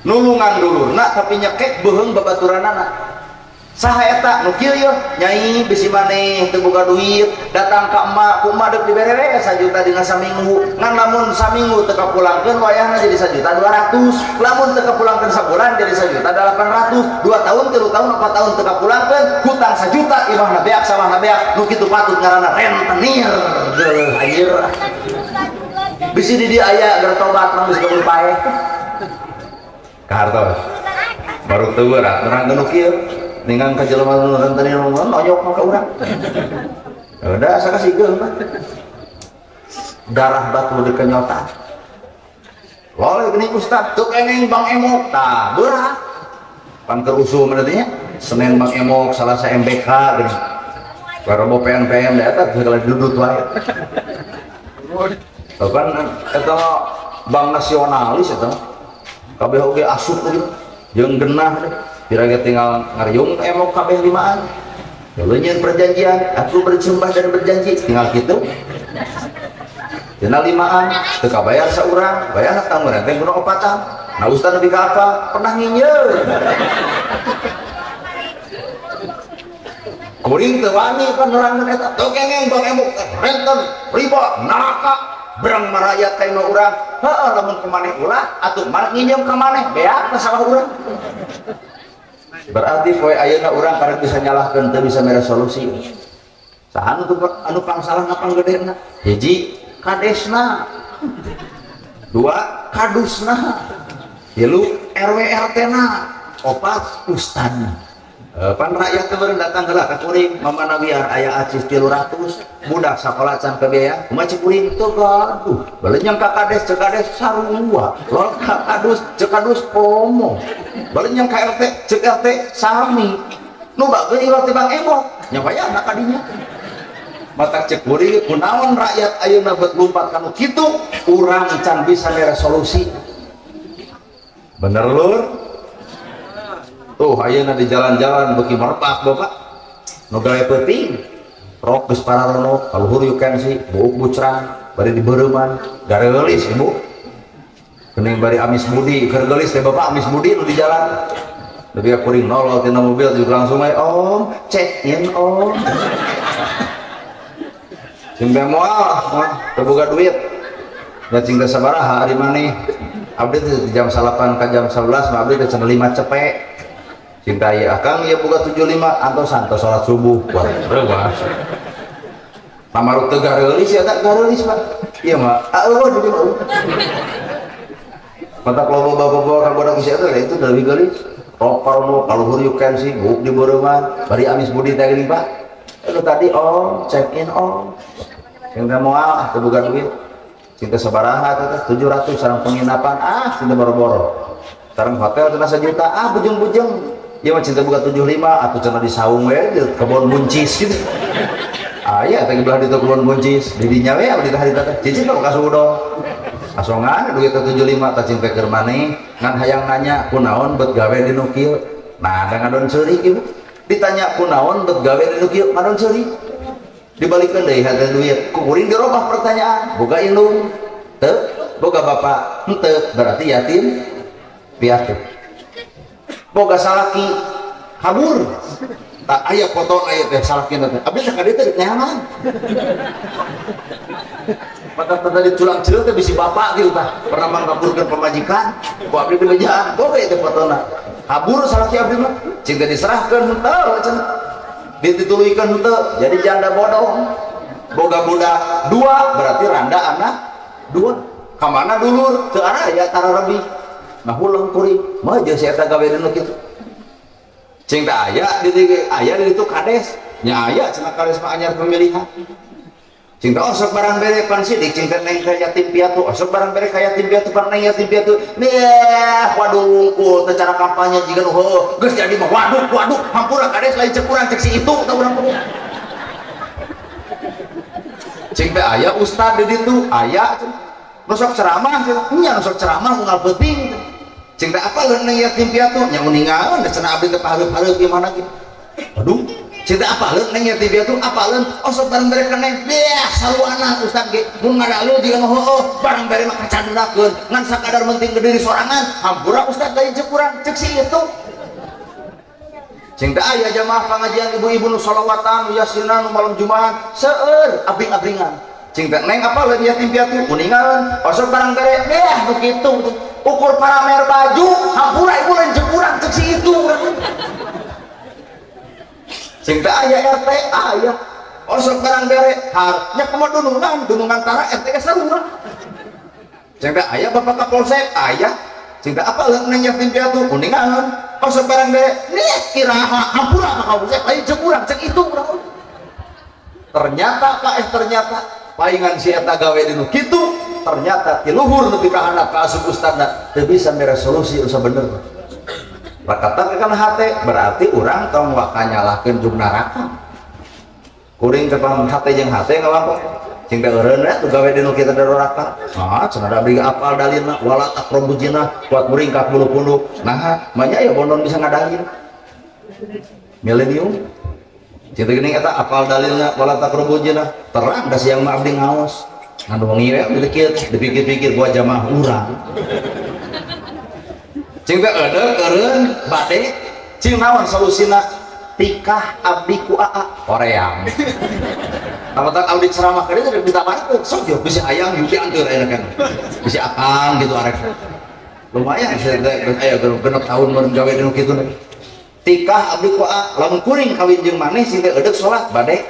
Nulungan dulurna tapi nyekek beuheung babaturanana. Saha eta nu kieu yeuh nyai bisi maneh teu boga duit datang ka emak ku emak deuk dibere we 1 juta dina saminggu ngan lamun saminggu teu kapulangkeun wayahna jadi 1.200.000 lamun teu kapulangkeun sabulan jadi 1.800.000 2 tahun 3 tahun 4 tahun teu kapulangkeun hutang 1 juta imahna beak sawahna beak nu kitu patut ngaranna rentenir geuleuh anjir. Bisi di dia aya gertobat mah geus kebun paeh. Kahartos. Baru teu berat nerangkeun nu kieu. Ningang ka jelema nu rentenir mah nonyok mah ka urang. Udah asa kasih mah. Darah batu dikenyotan. Loleh geuning ustad teu kenging Bang Emok tah berat. Pan keur usum berarti nya. Senin Bang Emok, Salasa MBK geuning. Rebo PNPM da eta segala dudut wae. Kan eta bank nasionalis eta kabeh oge asup gitu jeung genah deh pira ge tinggal ngariung emok kabeh limaan leunyeun perjanjian aku bersumpah dan berjanji tinggal kitu dina limaan teu kabayar saurang bayar tanggung renteng kudu opatan nah ustaz nepi ka apa pernah nginyeun kuring teu wani kan nerangkeun eta teu kengeng bang emok renten riba neraka berang merayat ka imah urang heueuh lamun ka maneh ulah atuh maneh nginjem ka maneh beak salah urang berarti poe ayeuna urang karek bisa nyalahkeun teu bisa mere solusi saha nu anu pangsalah panggedena hiji kadesna dua kadusna tilu RW RT na opat ustadna. Pan rakyat teh beureun datang heula ka kuring mamana biar aya acis 300 budak sakola can kebiaya kumaha cek kuring teu gaduh balenyang ka kades cek kades sarua lol ka kadus cek kadus komo balenyang ka RT cek RT sami nu bageun iwal ti Bang Emok nya wayahna ka dinya matak cek kuring kunaon rakyat ayeuna beut lumpat ka nu kitu urang can bisa mere solusi bener lur. Tuh ayeuna di jalan-jalan beuki merebak bapak. Nu gawe peuting rok geus pararonok kaluhur you can see buuk bucrang bari dibereuman gareulis ibu geuning bari amis budi keur geulis teh bapak amis budi nu di jalan lebih kuring nolol tina mobil juga langsung ae om check in om cing teh moal teu boga duit da cing teh sabaraha ari maneh abdi teh jam 8 ka jam 11 mah abdi teh cenah 5 cepek cing teh ieu akang ieu boga 75 antos santos salat subuh wah pamaruk teu gareulis ya tak gareulis Pak ieu mah eueuh di mah matak loba bapak-bapak ka bodak isi eta itu leuwih geulis rok parono kaluhur you can see buuk di beureman bari amis budi teh geuning Pak itu tadi om check in om cing teh moal teu boga duit cing teh sabaraha teh 700 sareng penginapan ah cing teh boro-boro sareng hotel cenah 1 juta ah bujeng-bujeng ieu mah cing teh boga 75 atuh cenah di saung we di kebon buncis gitu aya teh belah ditu kebon buncis di dinya we abdi teh harita teh cicing ka Sudong asongan duit 75 tah cing teh keur maneh ngan hayang nanya kunaon bet gawe di nu kieu nah da ngadon ceurik ieu ditanya kunaon bet gawe di nu kieu ngadon ceurik dibalikeun deui harga duit ku kuring dirobah pertanyaan boga indung teu boga bapak henteu berarti yatim piatu boga salaki kabur tak aya foto aya teh salakina teh abdi teh ka dieu teh neangan mata tadi culang ceul teh bisi bapak gitu tah pernah mangkaburkeun pamajikan ku abdi teh bejaan boga ieu teh fotona kabur salaki abdi mah cing teh diserahkeun henteu cenah ditituluykeun henteu jadi janda bodong boga budak 2 berarti randa anak 2 ka mana dulur teu araya tara rebih ngahuleng kuring mah jeung si eta gawe nu kitu cing teh aya di aya di ditu kades nya aya cenah kades mah anyar pemilihan cing teh osok barang bere pan sidik cing teh neng ka yatim piatu osok barang bere ka yatim piatu pan neng yatim piatu nih waduh wungkul teh cara kampanye jiga nu heueuh geus jadi mah waduh waduh hampura kades lain cek urang cek si itu tah urang kudu cing teh aya ustad di ditu aya nu sok ceramah nya nu sok ceramah unggal peuting cing teh apa neng yatim piatu nya uningaeun da cenah abdi teh pahareup-hareup ieu mana ge aduh cing teh apa neng yatim piatu apaleun osok barang bere ka neng beah saluana ustad ge mun ngadalul jiga nu heueuh barang bere mah kacandrakeun ngan sakadar penting ke diri sorangan hampura ustad lain cek urang cek si itu cing teh aya jamaah pangajian ibu-ibu nu sholawatan nu yasinan nu malam jumahan seueur abring-abringan cing teh neng apaleun yatim piatu uningaeun osok barang bere beah nu kitu ukur paramer baju hampura ibu lain cek urang cek si itu cing teh aya RT aya osok barang bere har nya kumaha dunungan dunungan tara RT ge sarua cing teh aya bapak kapolsek aya cing teh apaleun neng yatim piatu uningaeun osok barang bere nih iraha hampura ka kapolsek lain cek urang cek itu urang ternyata Pak ternyata paingan si eta gawe di nu kitu ternyata ti luhur nepi ka handap ka asup ustadna teu bisa mere solusi nu sabenerna rakata kana hate berarti urang tong waka nyalahkeun jung neraka kuring kapan hate jeung hate ngalampah cing teh eureun we tuh gawe di nu kitu neraka ah cenah da abdi apal dalilna wala taqrabu zina kuat muring ka bulu punduk nah manya aya bondon bisa ngadalil milenium cing teh geuning eta apal dalilna wala taqrabu zina terang da siang mah abdi ngaos ngan wengi we abdi kieu dipikir-pikir gua jamaah urang cing teh eureun eureun bade cing naon solusina tikah abdi ku aa hoream tah abdi ceramah ka dieu ditawarkeun sok yo bisi hayang yuki anteur aya kan bisi akang gitu arek lumayan sia teh aya genep tahun mun gawe nu kitu tikah abdi ku aa lamun kuring kawin jeung maneh sing teh eudek salat bade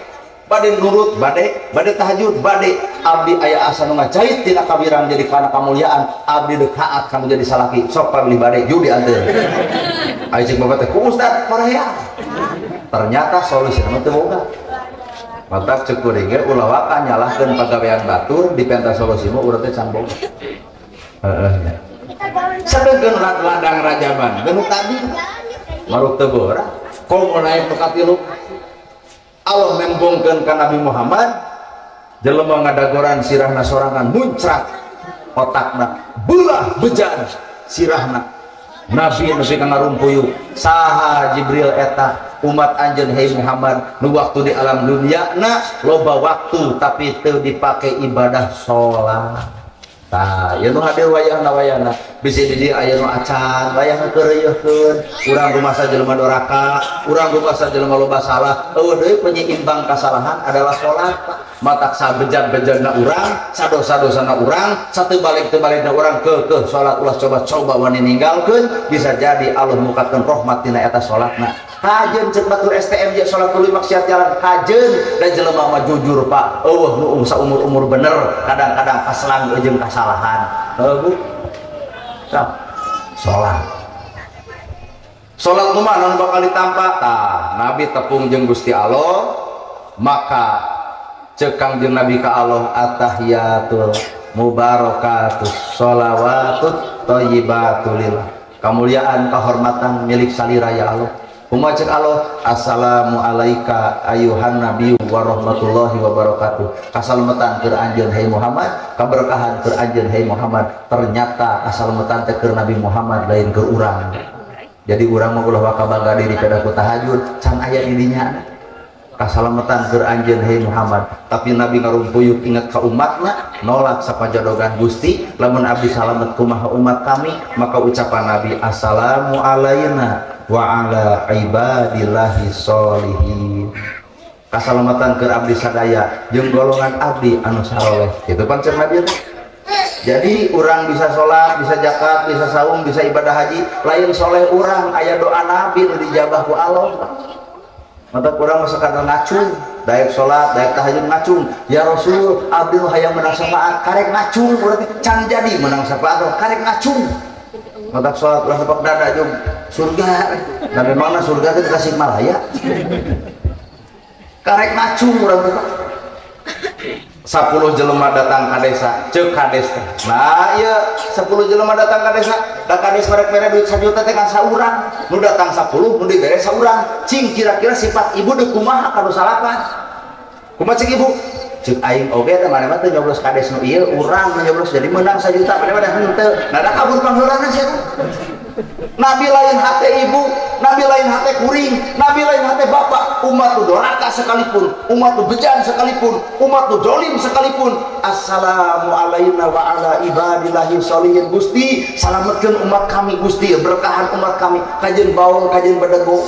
bade nurut bade bade tahajud bade abdi aya asa nu ngacait tina kabirang jadi kana kamuliaan abdi deuk haat kamu jadi salaki sok pamilih bade judi anteur aya cek bapak teh ku ustad hoream ternyata solusina mah teu boga matak cek kuring ge ulah waka nyalahkeun pagawean batur dipenta solusi mah urang teh can boga heeh sedengkeun ladang rajaban nu tadi maruk teu beurah komo naik nu katilu Allah nembongkeun ka Nabi Muhammad jelema ngadagoran sirahna sorangan muncrat otakna belah bejan sirahna Nabi nepi ka ngarumpuyuk saha Jibril eta umat anjeun hei Muhammad nu waktu di alam dunia na loba waktu tapi teu dipake ibadah salat. Tah ieu nu hadir wayahna bisi di dieu aya nu acan wayahna keureuyeun urang rumasa jelema doraka urang rumasa jelema loba salah eueuh deui penyeimbang kasalahan adalah salat. Matak sabejag-bejagna urang sadosa-dosana urang satu balik-tebalikna urang keukeuh salat ulah coba-coba wani ninggalkeun bisa jadi Allah mukakeun rahmat tina eta salatna. Kajeun ceuk batur STM je salat tuluy maksiat jalan kajeun da jelema mah jujur Pak eueuh nu saumur-umur bener kadang-kadang kaselang jeung kasalahan. Heuh Bu. Tah salat. Salat nu mah nu bakal ditampa tah Nabi tepung jeung Gusti Allah maka cek Kangjeng Nabi ka Allah atahiyatul mubarakatus sholawatut thayyibatulillah kamuliaan kehormatan milik salira ya Allah. Kumaha cek Allah assalamu alaika ayuhan nabiyyu warahmatullahi wabarakatuh kasalamatan keur anjeun hei Muhammad kaberkahan keur anjeun hei Muhammad. Ternyata kasalamatan teh keur Nabi Muhammad lain keur urang. Jadi urang mah ulah waka bangga diri kada ku tahajud can aya di dinya kasalamatan keur anjeun hei Muhammad. Tapi Nabi ngarumpuyuk ingat ka umatna nolak sapajadogan Gusti lamun abdi salamet kumaha umat kami maka ucapan Nabi assalamu alaina wa ala ibadillahi sholihin kasalamatan keur abdi sadaya jeung golongan abdi anu saroleh. Kitu pan ceuk Nabi. Jadi urang bisa sholat, bisa zakat, bisa saum, bisa ibadah haji lain soleh urang aya doa Nabi nu dijabah ku Allah. Mata kurang sekadar ngacung, daek sholat, daek tahajud ngacung. Ya Rasul, abdi nu hayang menang syafaat, karek ngacung berarti can jadi menang syafaat, karek ngacung. Mata sholat ulah sepak dada jeung surga. Da memangna surga teh di Tasikmalaya. Karek ngacung urang teh. 10 jelema datang ka desa, ceuk kades teh. Nah, ieu 10 jelema datang ka desa, da kades merek mere duit 1 juta teh kan saurang. Nu datang 10, nu dibere saurang. Cing kira-kira sifat ibu deuk kumaha ka nu salapan? Kumaha cek ibu? Cek aing oge teh maneh mah teu nyoblos kades nu ieu, urang nu nyoblos jadi meunang 1 juta, maneh mah henteu. Nah, da kabur pangheulana sia. Nabi lain hate ibu, Nabi lain hate kuring, Nabi lain hate bapak. Umat nu doraka sekalipun, umat nu bejan sekalipun, umat nu dolim sekalipun. Assalamu alaina wa ala ibadillahi sholihin. Gusti, salametkeun umat kami Gusti, berkahan umat kami. Kajeun baong, kajeun bedegong.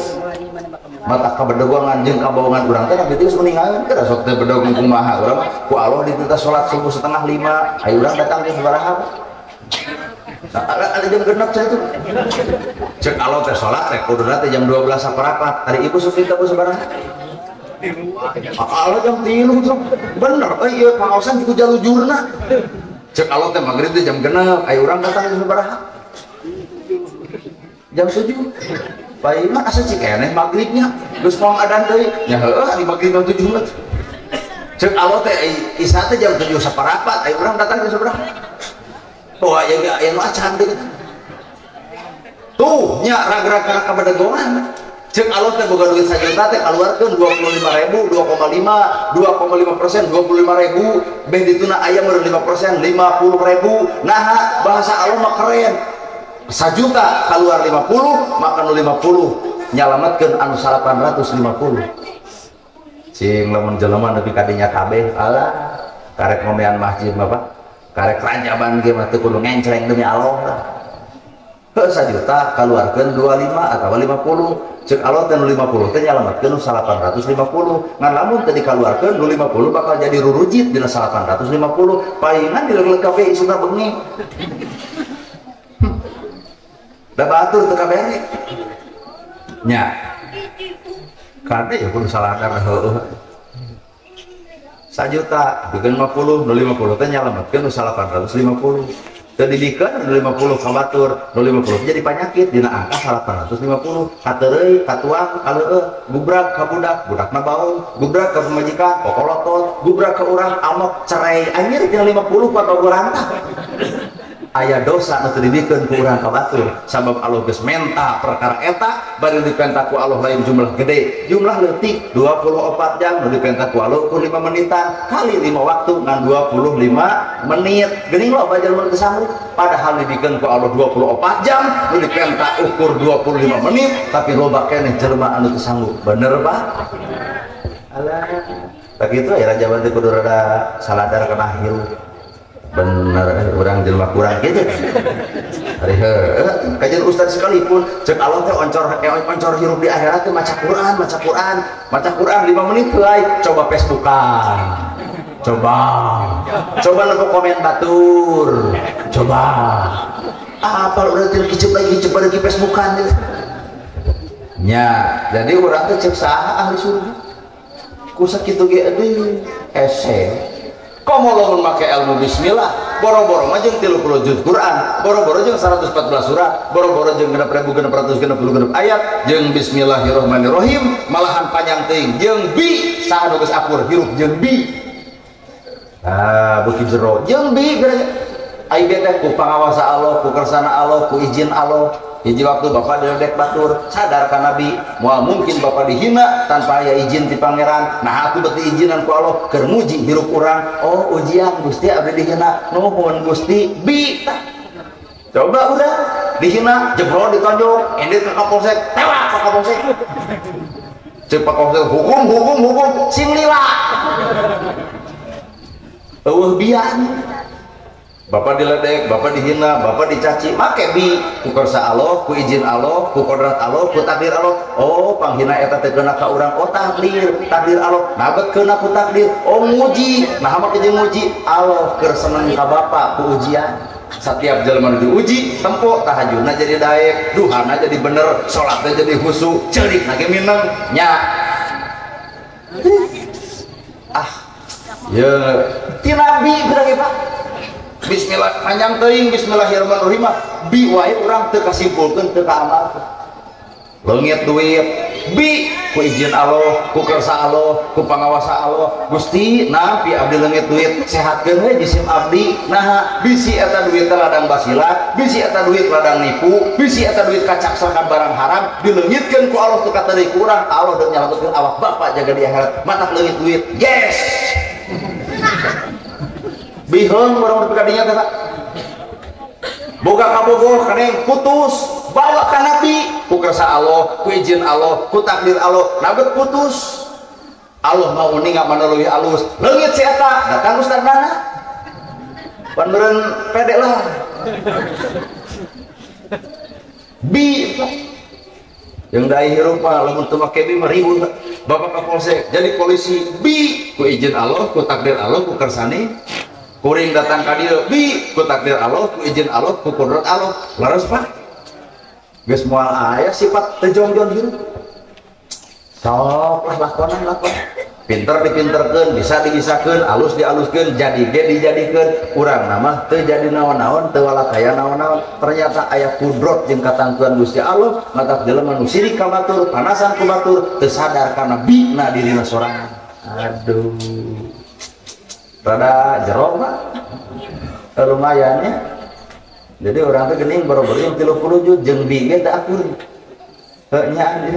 Mata kabedegongan jeung kabaongan urang teh Nabi teh geus meningalkeun keur sok teh bedegong kumaha urang ku Allah dititah salat subuh 4:30, ayo urang datang jam sabaraha. Nah, ada jam genep saya itu. Cek Allah teh sholat teh kuduna teh jam 12 saparapat. Hari ibu supi teh sabaraha? Allah jam 3 tuh. Bener, euy ieu pangaosan ku jalujurna. Cek Allah teh magrib teh jam genep, ayo urang datang jam sabaraha? Jam 7. Bae mah asa cik keneh magribnya. Geus moal adan deui. Nya heueuh ari magrib jam 7 mah. Cek Allah teh isya teh jam 7 saparapat, ayo urang datang jam sabaraha? Oh, aya aya nu acan deui. Tuh nya rag-rag kana kabedegongan. Ceuk Allah teh boga duit 1 juta teh kaluarkeun 25.000, 2,5, 2,5%, 25.000, beh dituna aya meureun 5%, 50.000. Naha bahasa Allah mah keren. 1 juta keluar 50, maka nu 50 nyalametkeun anu 850. Cing lamun jelema nepi ka dinya kabeh, alah karek ngomean masjid mah Pak. Karek rajaban ge mah teu kudu ngencreng demi Allah lah. Heuh 1 juta kaluarkeun 25 atawa 50. Ceuk Allah teh nu 50 teh nyalametkeun nu 850. Ngan lamun teu dikaluarkeun nu 50 bakal jadi rurujit dina 850. Palingan dileuleuh kabeh isuna bengi. Da batur teu kabere. Nya. Kade ya kudu saladar heueuh. 1 juta bikin 50, nu 50 teh nyalametkeun nu 850. Teu dibikeun nu 50 ka batur, nu 50 jadi panyakit dina angka 850. Kateureuy, katuang, kaleueuh, gubrak ka budak, budakna baong, gubrak ka pamajikan, kokolotot, gubrak ka urang amok cerai. Anjir dina 50 ku atuh urang tah. Aya dosa nu teu dibikeun ku urang ka batur sabab Allah geus menta perkara eta bari dipenta ku Allah lain jumlah gede jumlah leutik 24 jam nu dipenta ku Allah ku 5 menitan kali 5 waktu ngan 25 menit geuning loba jelema teu sanggup padahal dibikeun ku Allah 24 jam nu dipenta ukur 25 menit tapi loba keneh jelema anu teu sanggup bener Pak alah begitu ya raja bantu kudu rada saladar kana hirup bener orang jelema kurang gitu hari heuh kajian ustaz sekalipun cek Allah teh oncor hirup di akhirat teh maca Quran maca Quran maca Quran 5 menit wae coba Facebookan coba coba lepo komen batur coba apa udah teu kicep lagi kicep lagi Facebookan nya jadi urang teh cek saha ahli surga ku sakitu ge euy hese komo lamun make ilmu bismillah boro-boro mah jeung 30 juz Quran boro-boro jeung 114 surat boro-boro jeung 6666 ayat jeung bismillahirrahmanirrahim malahan panjang teuing jeung bi saha nu geus akur hirup jeung bi ah beuki jero jeung bi ai teh ku pangawasa Allah ku kersana Allah ku izin Allah hiji waktu bapak diledek batur sadar ka nabi moal mungkin bapak dihina tanpa aya izin ti pangeran nah aku beuti izinan ku Allah keur muji hirup urang oh ujian Gusti abdi dihina nuhun Gusti bi coba udah dihina jebro ditonjok indit ka Kapolsek tewak ka Kapolsek ceuk Pak Kapolsek hukum hukum hukum sing lila eueuh bian bapak diledek, bapak dihina, bapak dicaci, make bi ku kersa Allah, ku izin Allah, ku kodrat Allah, ku takdir Allah. Oh, panghina eta teh keuna ka urang, oh takdir, takdir Allah. Nah bet keuna ku takdir, oh nguji, nah make jeung nguji Allah keur seneng ka bapak ku ujian. Setiap jelema nu diuji, tempo tahajudna jadi daek, duhana jadi bener, salatna jadi khusyuk, ceurikna ge mineng nya. Ah, ye ti nabi berarti Pak. Bismillah panjang teuing bismillahirrahmanirrahim bi wae urang teu kasimpulkeun teu kaamalkeun leungit duit bi ku izin Allah ku kersa Allah ku pangawasa Allah Gusti nampi abdi leungit duit sehatkeun we jisim abdi naha bisi eta duit teh ladang basila bisi eta duit ladang nipu bisi eta duit kacaksakan barang haram dileungitkeun ku Allah teu kateuri ku urang Allah deuk nyalametkeun awak bapak jaga di akhirat matak leungit duit yes biheung urang nepi ka dinya teh boga kabogoh kaneng putus bawa ka nabi ku kersa Allah ku izin Allah ku takdir Allah nabet putus Allah mau uninga mana leuwih alus leungit si eta datang ustaz nana pan meureun pede lah bi yang dai hirup mah lamun teu make bi mah ribut bapak Kapolsek jadi polisi bi ku izin Allah ku takdir Allah ku kersane kuring datang ka dieu bi ku takdir Allah ku izin Allah ku kudrat Allah leres Pak geus moal aya sifat teu jongjon hirup sok lah lakonan lakon pinter dipinterkeun bisa dibisakeun alus dialuskeun jadi ge dijadikeun urang mah teu jadi naon-naon teu walakaya naon-naon ternyata aya kudrat jeung katangtuan Gusti Allah matak jelema nu sirik ka batur panasan ku batur teu sadar kana bina dirina sorangan aduh rada jero Pak lumayan ya jadi orang teh geuning boro-boro yang 30 juz jeung bi ge teu akur heuh nya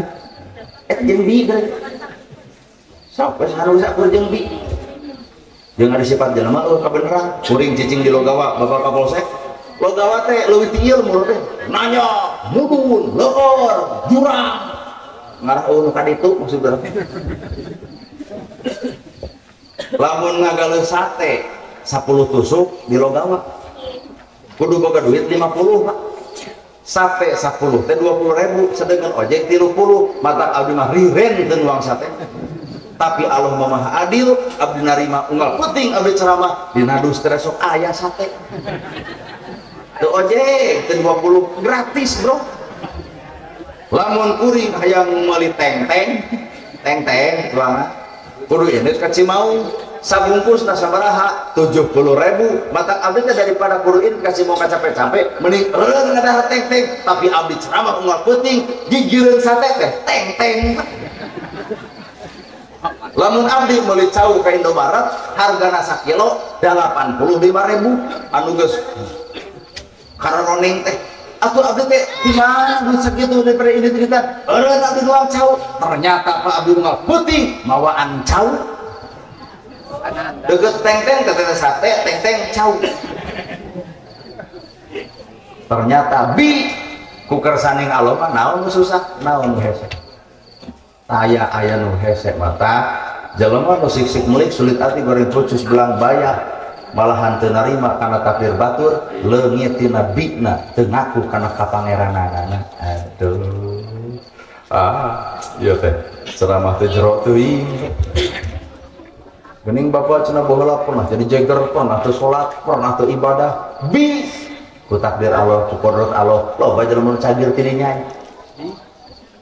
eta jeung bi sok geus harus akur jeung bi jeung ada sifat jelema eueuh kabeneran kuring cicing di logawa bapak Kapolsek logawa teh leuwih ti ilmu teh nanya mudun leueur jurang ngarah eueuh nu ka ditu maksudna lamun ngagaleuh sate 10 tusuk di logawa kudu boga duit 50 Pak sate 10 teh 20.000 sedangkan ojek 30 mata abdi mah riren teu nuang sate tapi Allah Maha Adil abdi narima unggal penting abdi ceramah dina dus teh sok aya sate teu ojek teu 20 gratis bro lamun kuring hayang meuli teng-teng teng-teng tuangan kudu ini ka Cimaung sabungkus na sabaraha 70.000 mata abdi teh daripada kudu in ka Cimaung capek-capek mending eureun ngadahar teng-teng tapi abdi ceramah unggal peuting gigireun sate teh teng-teng lamun abdi meuli cau ka Indomaret hargana sakilo 85.000 anu geus Karena roning teh atuh abdi teh di mana duit segitu daripada ini cerita eureun abdi doang cau. Ternyata Pak abdi unggal putih mawaan cau. Deket teng-teng teh sate teng-teng cau. Ternyata bi ku kersaning Allah mah naon nu susah, naon nu hese. Aya aya nu hese mata jelema nu sik-sik melik sulit ati goreng pucus belang bayar malahan teu narima kana takdir batur leungit tina bina teu ngaku kana kapangerananana. Aduh. Ah, ieu teh ceramah teh jero teuing. Geuning bapak cenah baheula pernah jadi jeger, pernah teu salat, pernah teu ibadah. Bi ku takdir Allah, ku kodrat Allah, loba jelema nu cagir ti dinya.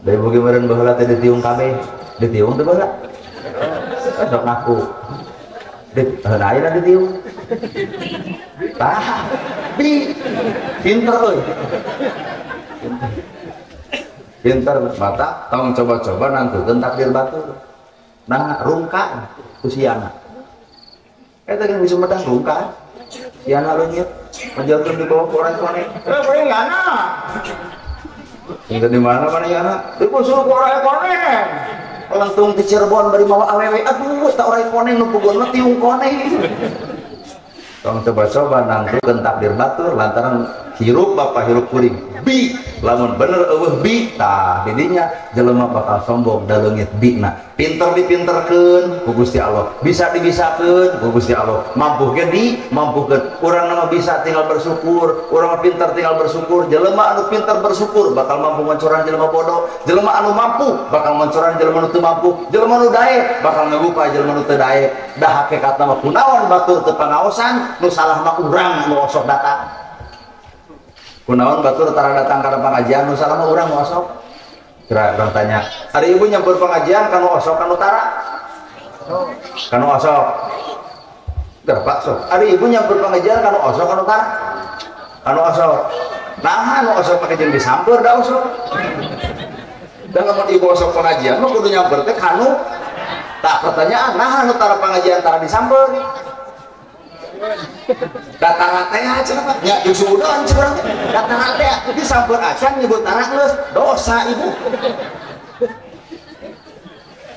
Da ibu ge meureun baheula teh ditiung kabeh, ditiung teu baheula. Sok ngaku. Nah, ayeuna ditiung. Tah, bi pinter euy. Pinter mata tong coba-coba nangtukeun takdir batur. Nah, rungka ku siana. Eta geus di Sumedang rungka. Siana leungit, menjauhkeun di bawah koran kone. Eh, boleh yana. Tinggal di mana mana yana? Di pusul koran kone. Lentung di Cirebon bari mawa awewe. Aduh, tak orai koneng nu puguh mah tiung koneng. Tong coba-coba nangtukeun takdir batur lantaran hirup bapak hirup kuring. Bi, lamun bener eueuh bi, tah didinya jelema bakal sombong da leungit bina. Pinter dipinterkeun ku Gusti Allah, bisa dibisakeun ku Gusti Allah, mampu ge dimampukeun. Urang mah bisa tinggal bersyukur, urang mah pinter tinggal bersyukur. Jelema anu pinter bersyukur bakal mampu ngoncoran jelema bodoh, jelema anu mampu bakal ngoncoran jelema nu teu mampu, jelema nu daek bakal ngagupa jelema nu teu daek. Da hakikatna mah kunaon batur teu pangaosan, nu salah mah urang nu osok datang. Kunaon batur tara datang kana pangajian, nu salah mah urang nu osok. Kira orang tanya, hari ibu nyampur pengajian kanu osok kanu tara? Kanu osok. Berapa sok? Hari ibu nyampur pengajian kanu osok kanu tara? Kanu osok. Nah, anu osok pakai jeung disamper da osok. Dan lamun ibu osok pengajian mah kudu nyamper teh kanu. Tak pertanyaan, nah anu tara pengajian tara disamper. Datang teh cenah Pak. Nya jeung suudon cenah teh. Datang teh disamper acan nyebut tara geus dosa ibu.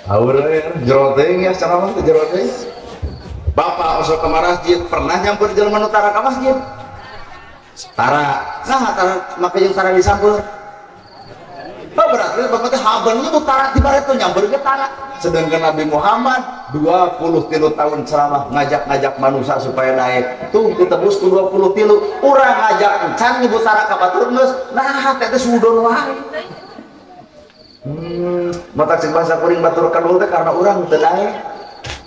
Haur jero teuing ya ceramah teh jero teuing. Bapak osok ke masjid pernah nyamper jelema nu tara ka masjid? Tara. Nah tara make jeung tara disamper. Oh, berarti bapak teh haben nyebut tara di bareto nyamper ge tara. Sedangkan Nabi Muhammad 23 tahun ceramah ngajak-ngajak manusia supaya naik. Tuh ditebus ku 23. Urang ngajak encan nyebut tara ka batur geus. Nah teh teh sudon wae. Matak cek bahasa kuring batur kadul teh karena urang teu daek.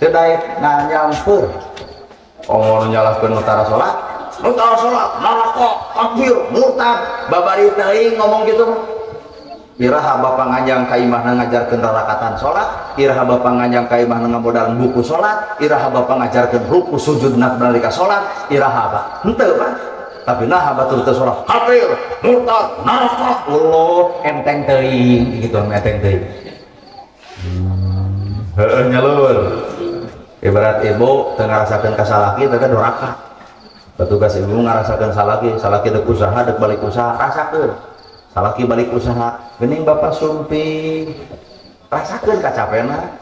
Teu daek nah nyamper. Oh nyalahkeun nu tara salat. Nu tara salat neraka, kafir, murtad, babari teuing ngomong gitu. Iraha bapak nganjang ka imahna ngajarkeun rarakatan salat, iraha bapak nganjang ka imahna ngamodalan buku salat, iraha bapak ngajarkeun ruku sujud nalika salat, iraha Pak. Henteu Pak. Tapi naha batur teu salat, kafir, murtad, neraka. Allah enteng teuing gitu enteng teuing. Heueuh nyalur. Ibarat ibu teu ngarasakeun ka salaki teh doraka. Petugas ibu ngarasakeun salaki, salaki deuk usaha deuk balik usaha, rasakeun. Salaki balik usaha, geuning bapak sumping, rasakeun kacapena.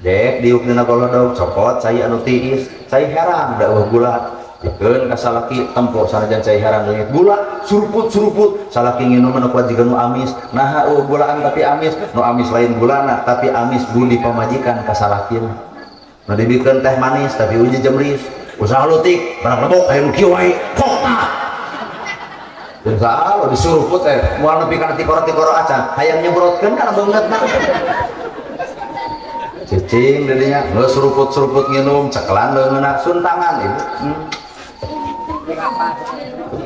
Dek diuk dina golodog, cokot cai anu tiis, cai herang da eueuh gula. Dikeun ka salaki tempo sanajan cai herang leungit gula, suruput-suruput. Salaki nginum anu kuat jiga nu amis, naha eueuh gulaan tapi amis, nu amis lain gulana tapi amis budi pamajikan ka salakina. Nu dibikeun teh manis tapi uji jemris, usaha leutik, barang lebok aya nu kieu wae, kota. Salah disuruput teh moal nepi kana tikoro-tikoro acan hayang nyebrotkeun kana beungeutna cicing didinya geus suruput-suruput nginum cekelan leungeunna suntangan ibu.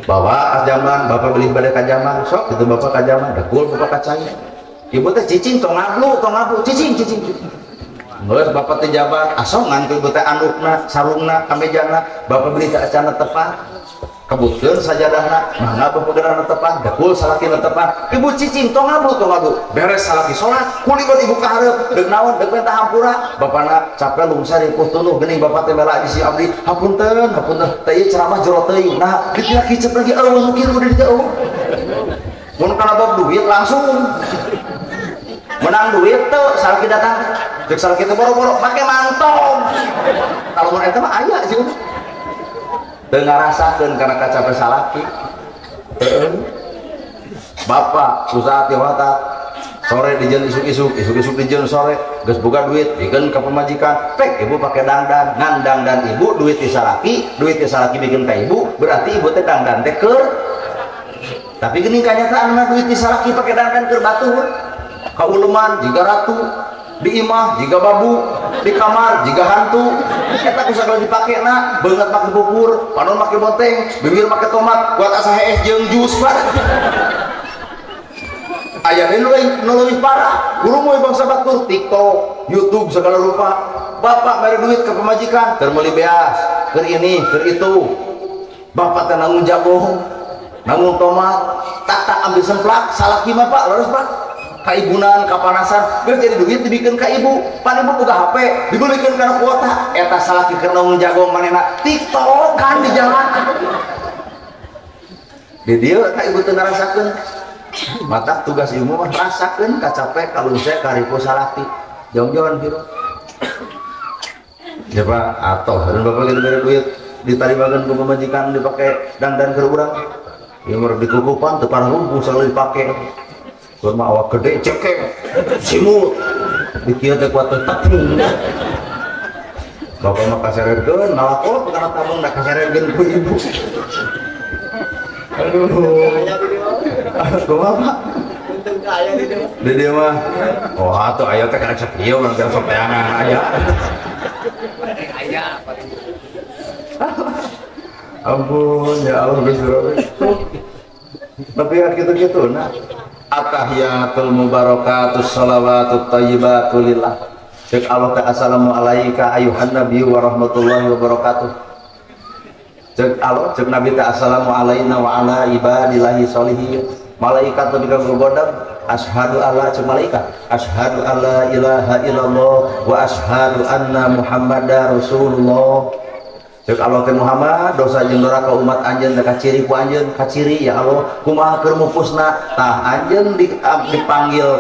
Bawa kajaman, bapak beli bade kajaman, sok itu bapak kajaman, dekul bapak kacai. Ibu teh cicing tong ngablu cicing cicing. Geus bapak teh jabat, asongan ku ibu teh andukna, sarungna, kamejana, bapak beli teh acana tepat. Kabutkeun sajadahna, mangga bepegeran netepan, dekul salaki netepan. Ibu cicing tong ngablu tong ngablu. Beres salaki salat, kuliban ibu ka hareup, deuk naon deuk minta hampura. Bapana capek lungsa ripuh tunuh geuning bapak teh mela bisi abdi. Hapunten, hapunten. Teh ieu ceramah jero teuing. Nah, ditina kicep lagi eueuh nu kieu udah di eueuh. Mun kana bab duit langsung. Menang duit tuh salaki datang. Deuk salaki teh boro-boro make mantong. Kalau mun eta mah aya sih. Teu ngarasakeun kana kacape salaki. Bapak usaha ti watak sore dijeun isuk-isuk, isuk-isuk dijeun sore, geus boga duit bikeun ka pamajikan, pek ibu pake dangdan, ngan dangdan ibu duit ti salaki, duit ti salaki bikeun ka ibu, berarti ibu teh dangdan teh keur. Tapi geuning kanyataan duit ti salaki pake dangdan keur batur. Kauleman jiga ratu, di imah jiga babu, di kamar jiga hantu. Eta ku sagala dipake na, beungeut make bukur, panon make bonteng, bibir make tomat, kuat asa hees jeung jus pak. Aya deui nu leuwih parah, guru bangsa batur, TikTok, YouTube segala rupa. Bapak mere duit ke pemajikan, keur meuli beas, keur ini, keur itu. Bapak teh nanggung jagung, nanggung tomat, tak ambil semplak, salaki mah Pak, leres Pak. Kaibunan, kapanasan, geus jadi duit dibikeun ka ibu. Pan ibu boga HP, dibelikeun kana kuota. Eta salaki keur nanggung jagung manehna TikTokan di jalan. Di dieu ka ibu teu ngarasakeun. Matak tugas ibu mah rasakeun kacape kalungse karipu salaki. Jauh-jauhan kitu. Ya Pak, atoh dan bapak gitu bere duit ditarimakeun ku pamajikan dipake dangdan keur urang. Ieu mah dikukupan teu parah lumpuh sagala dipake. Gua mah awak gede cekek simut dikieu teh kuat tepung. Bapak mah kasereurkeun ngalakot kana tabung da kasereurkeun ku ibu. Aduh. Kumaha Pak? Untung kaya di dieu. Di dieu mah. Oh atuh aya teh kana cek ieu urang teh sok teangan aya. Aya paling. Ampun ya Allah Gusti Rabbi. Tapi ya kitu-kitu nah. Atahiyatul mubarakatus shalawatut thayyibatu lillah. Cek Allah teh assalamu alaika ayuhan nabi wa rahmatullahi wa barakatuh. Cek Allah cek nabi teh assalamu alaina wa ala ibadillahi sholihin. Malaikat teh ka gogodang asyhadu alla cek malaikat asyhadu alla ilaha illallah wa asyhadu anna muhammadar rasulullah. Cek Allah teh Muhammad dosa jeung doraka umat anjeun teh kaciri ku anjeun kaciri ya Allah kumaha keur mupusna tah anjeun dipanggil.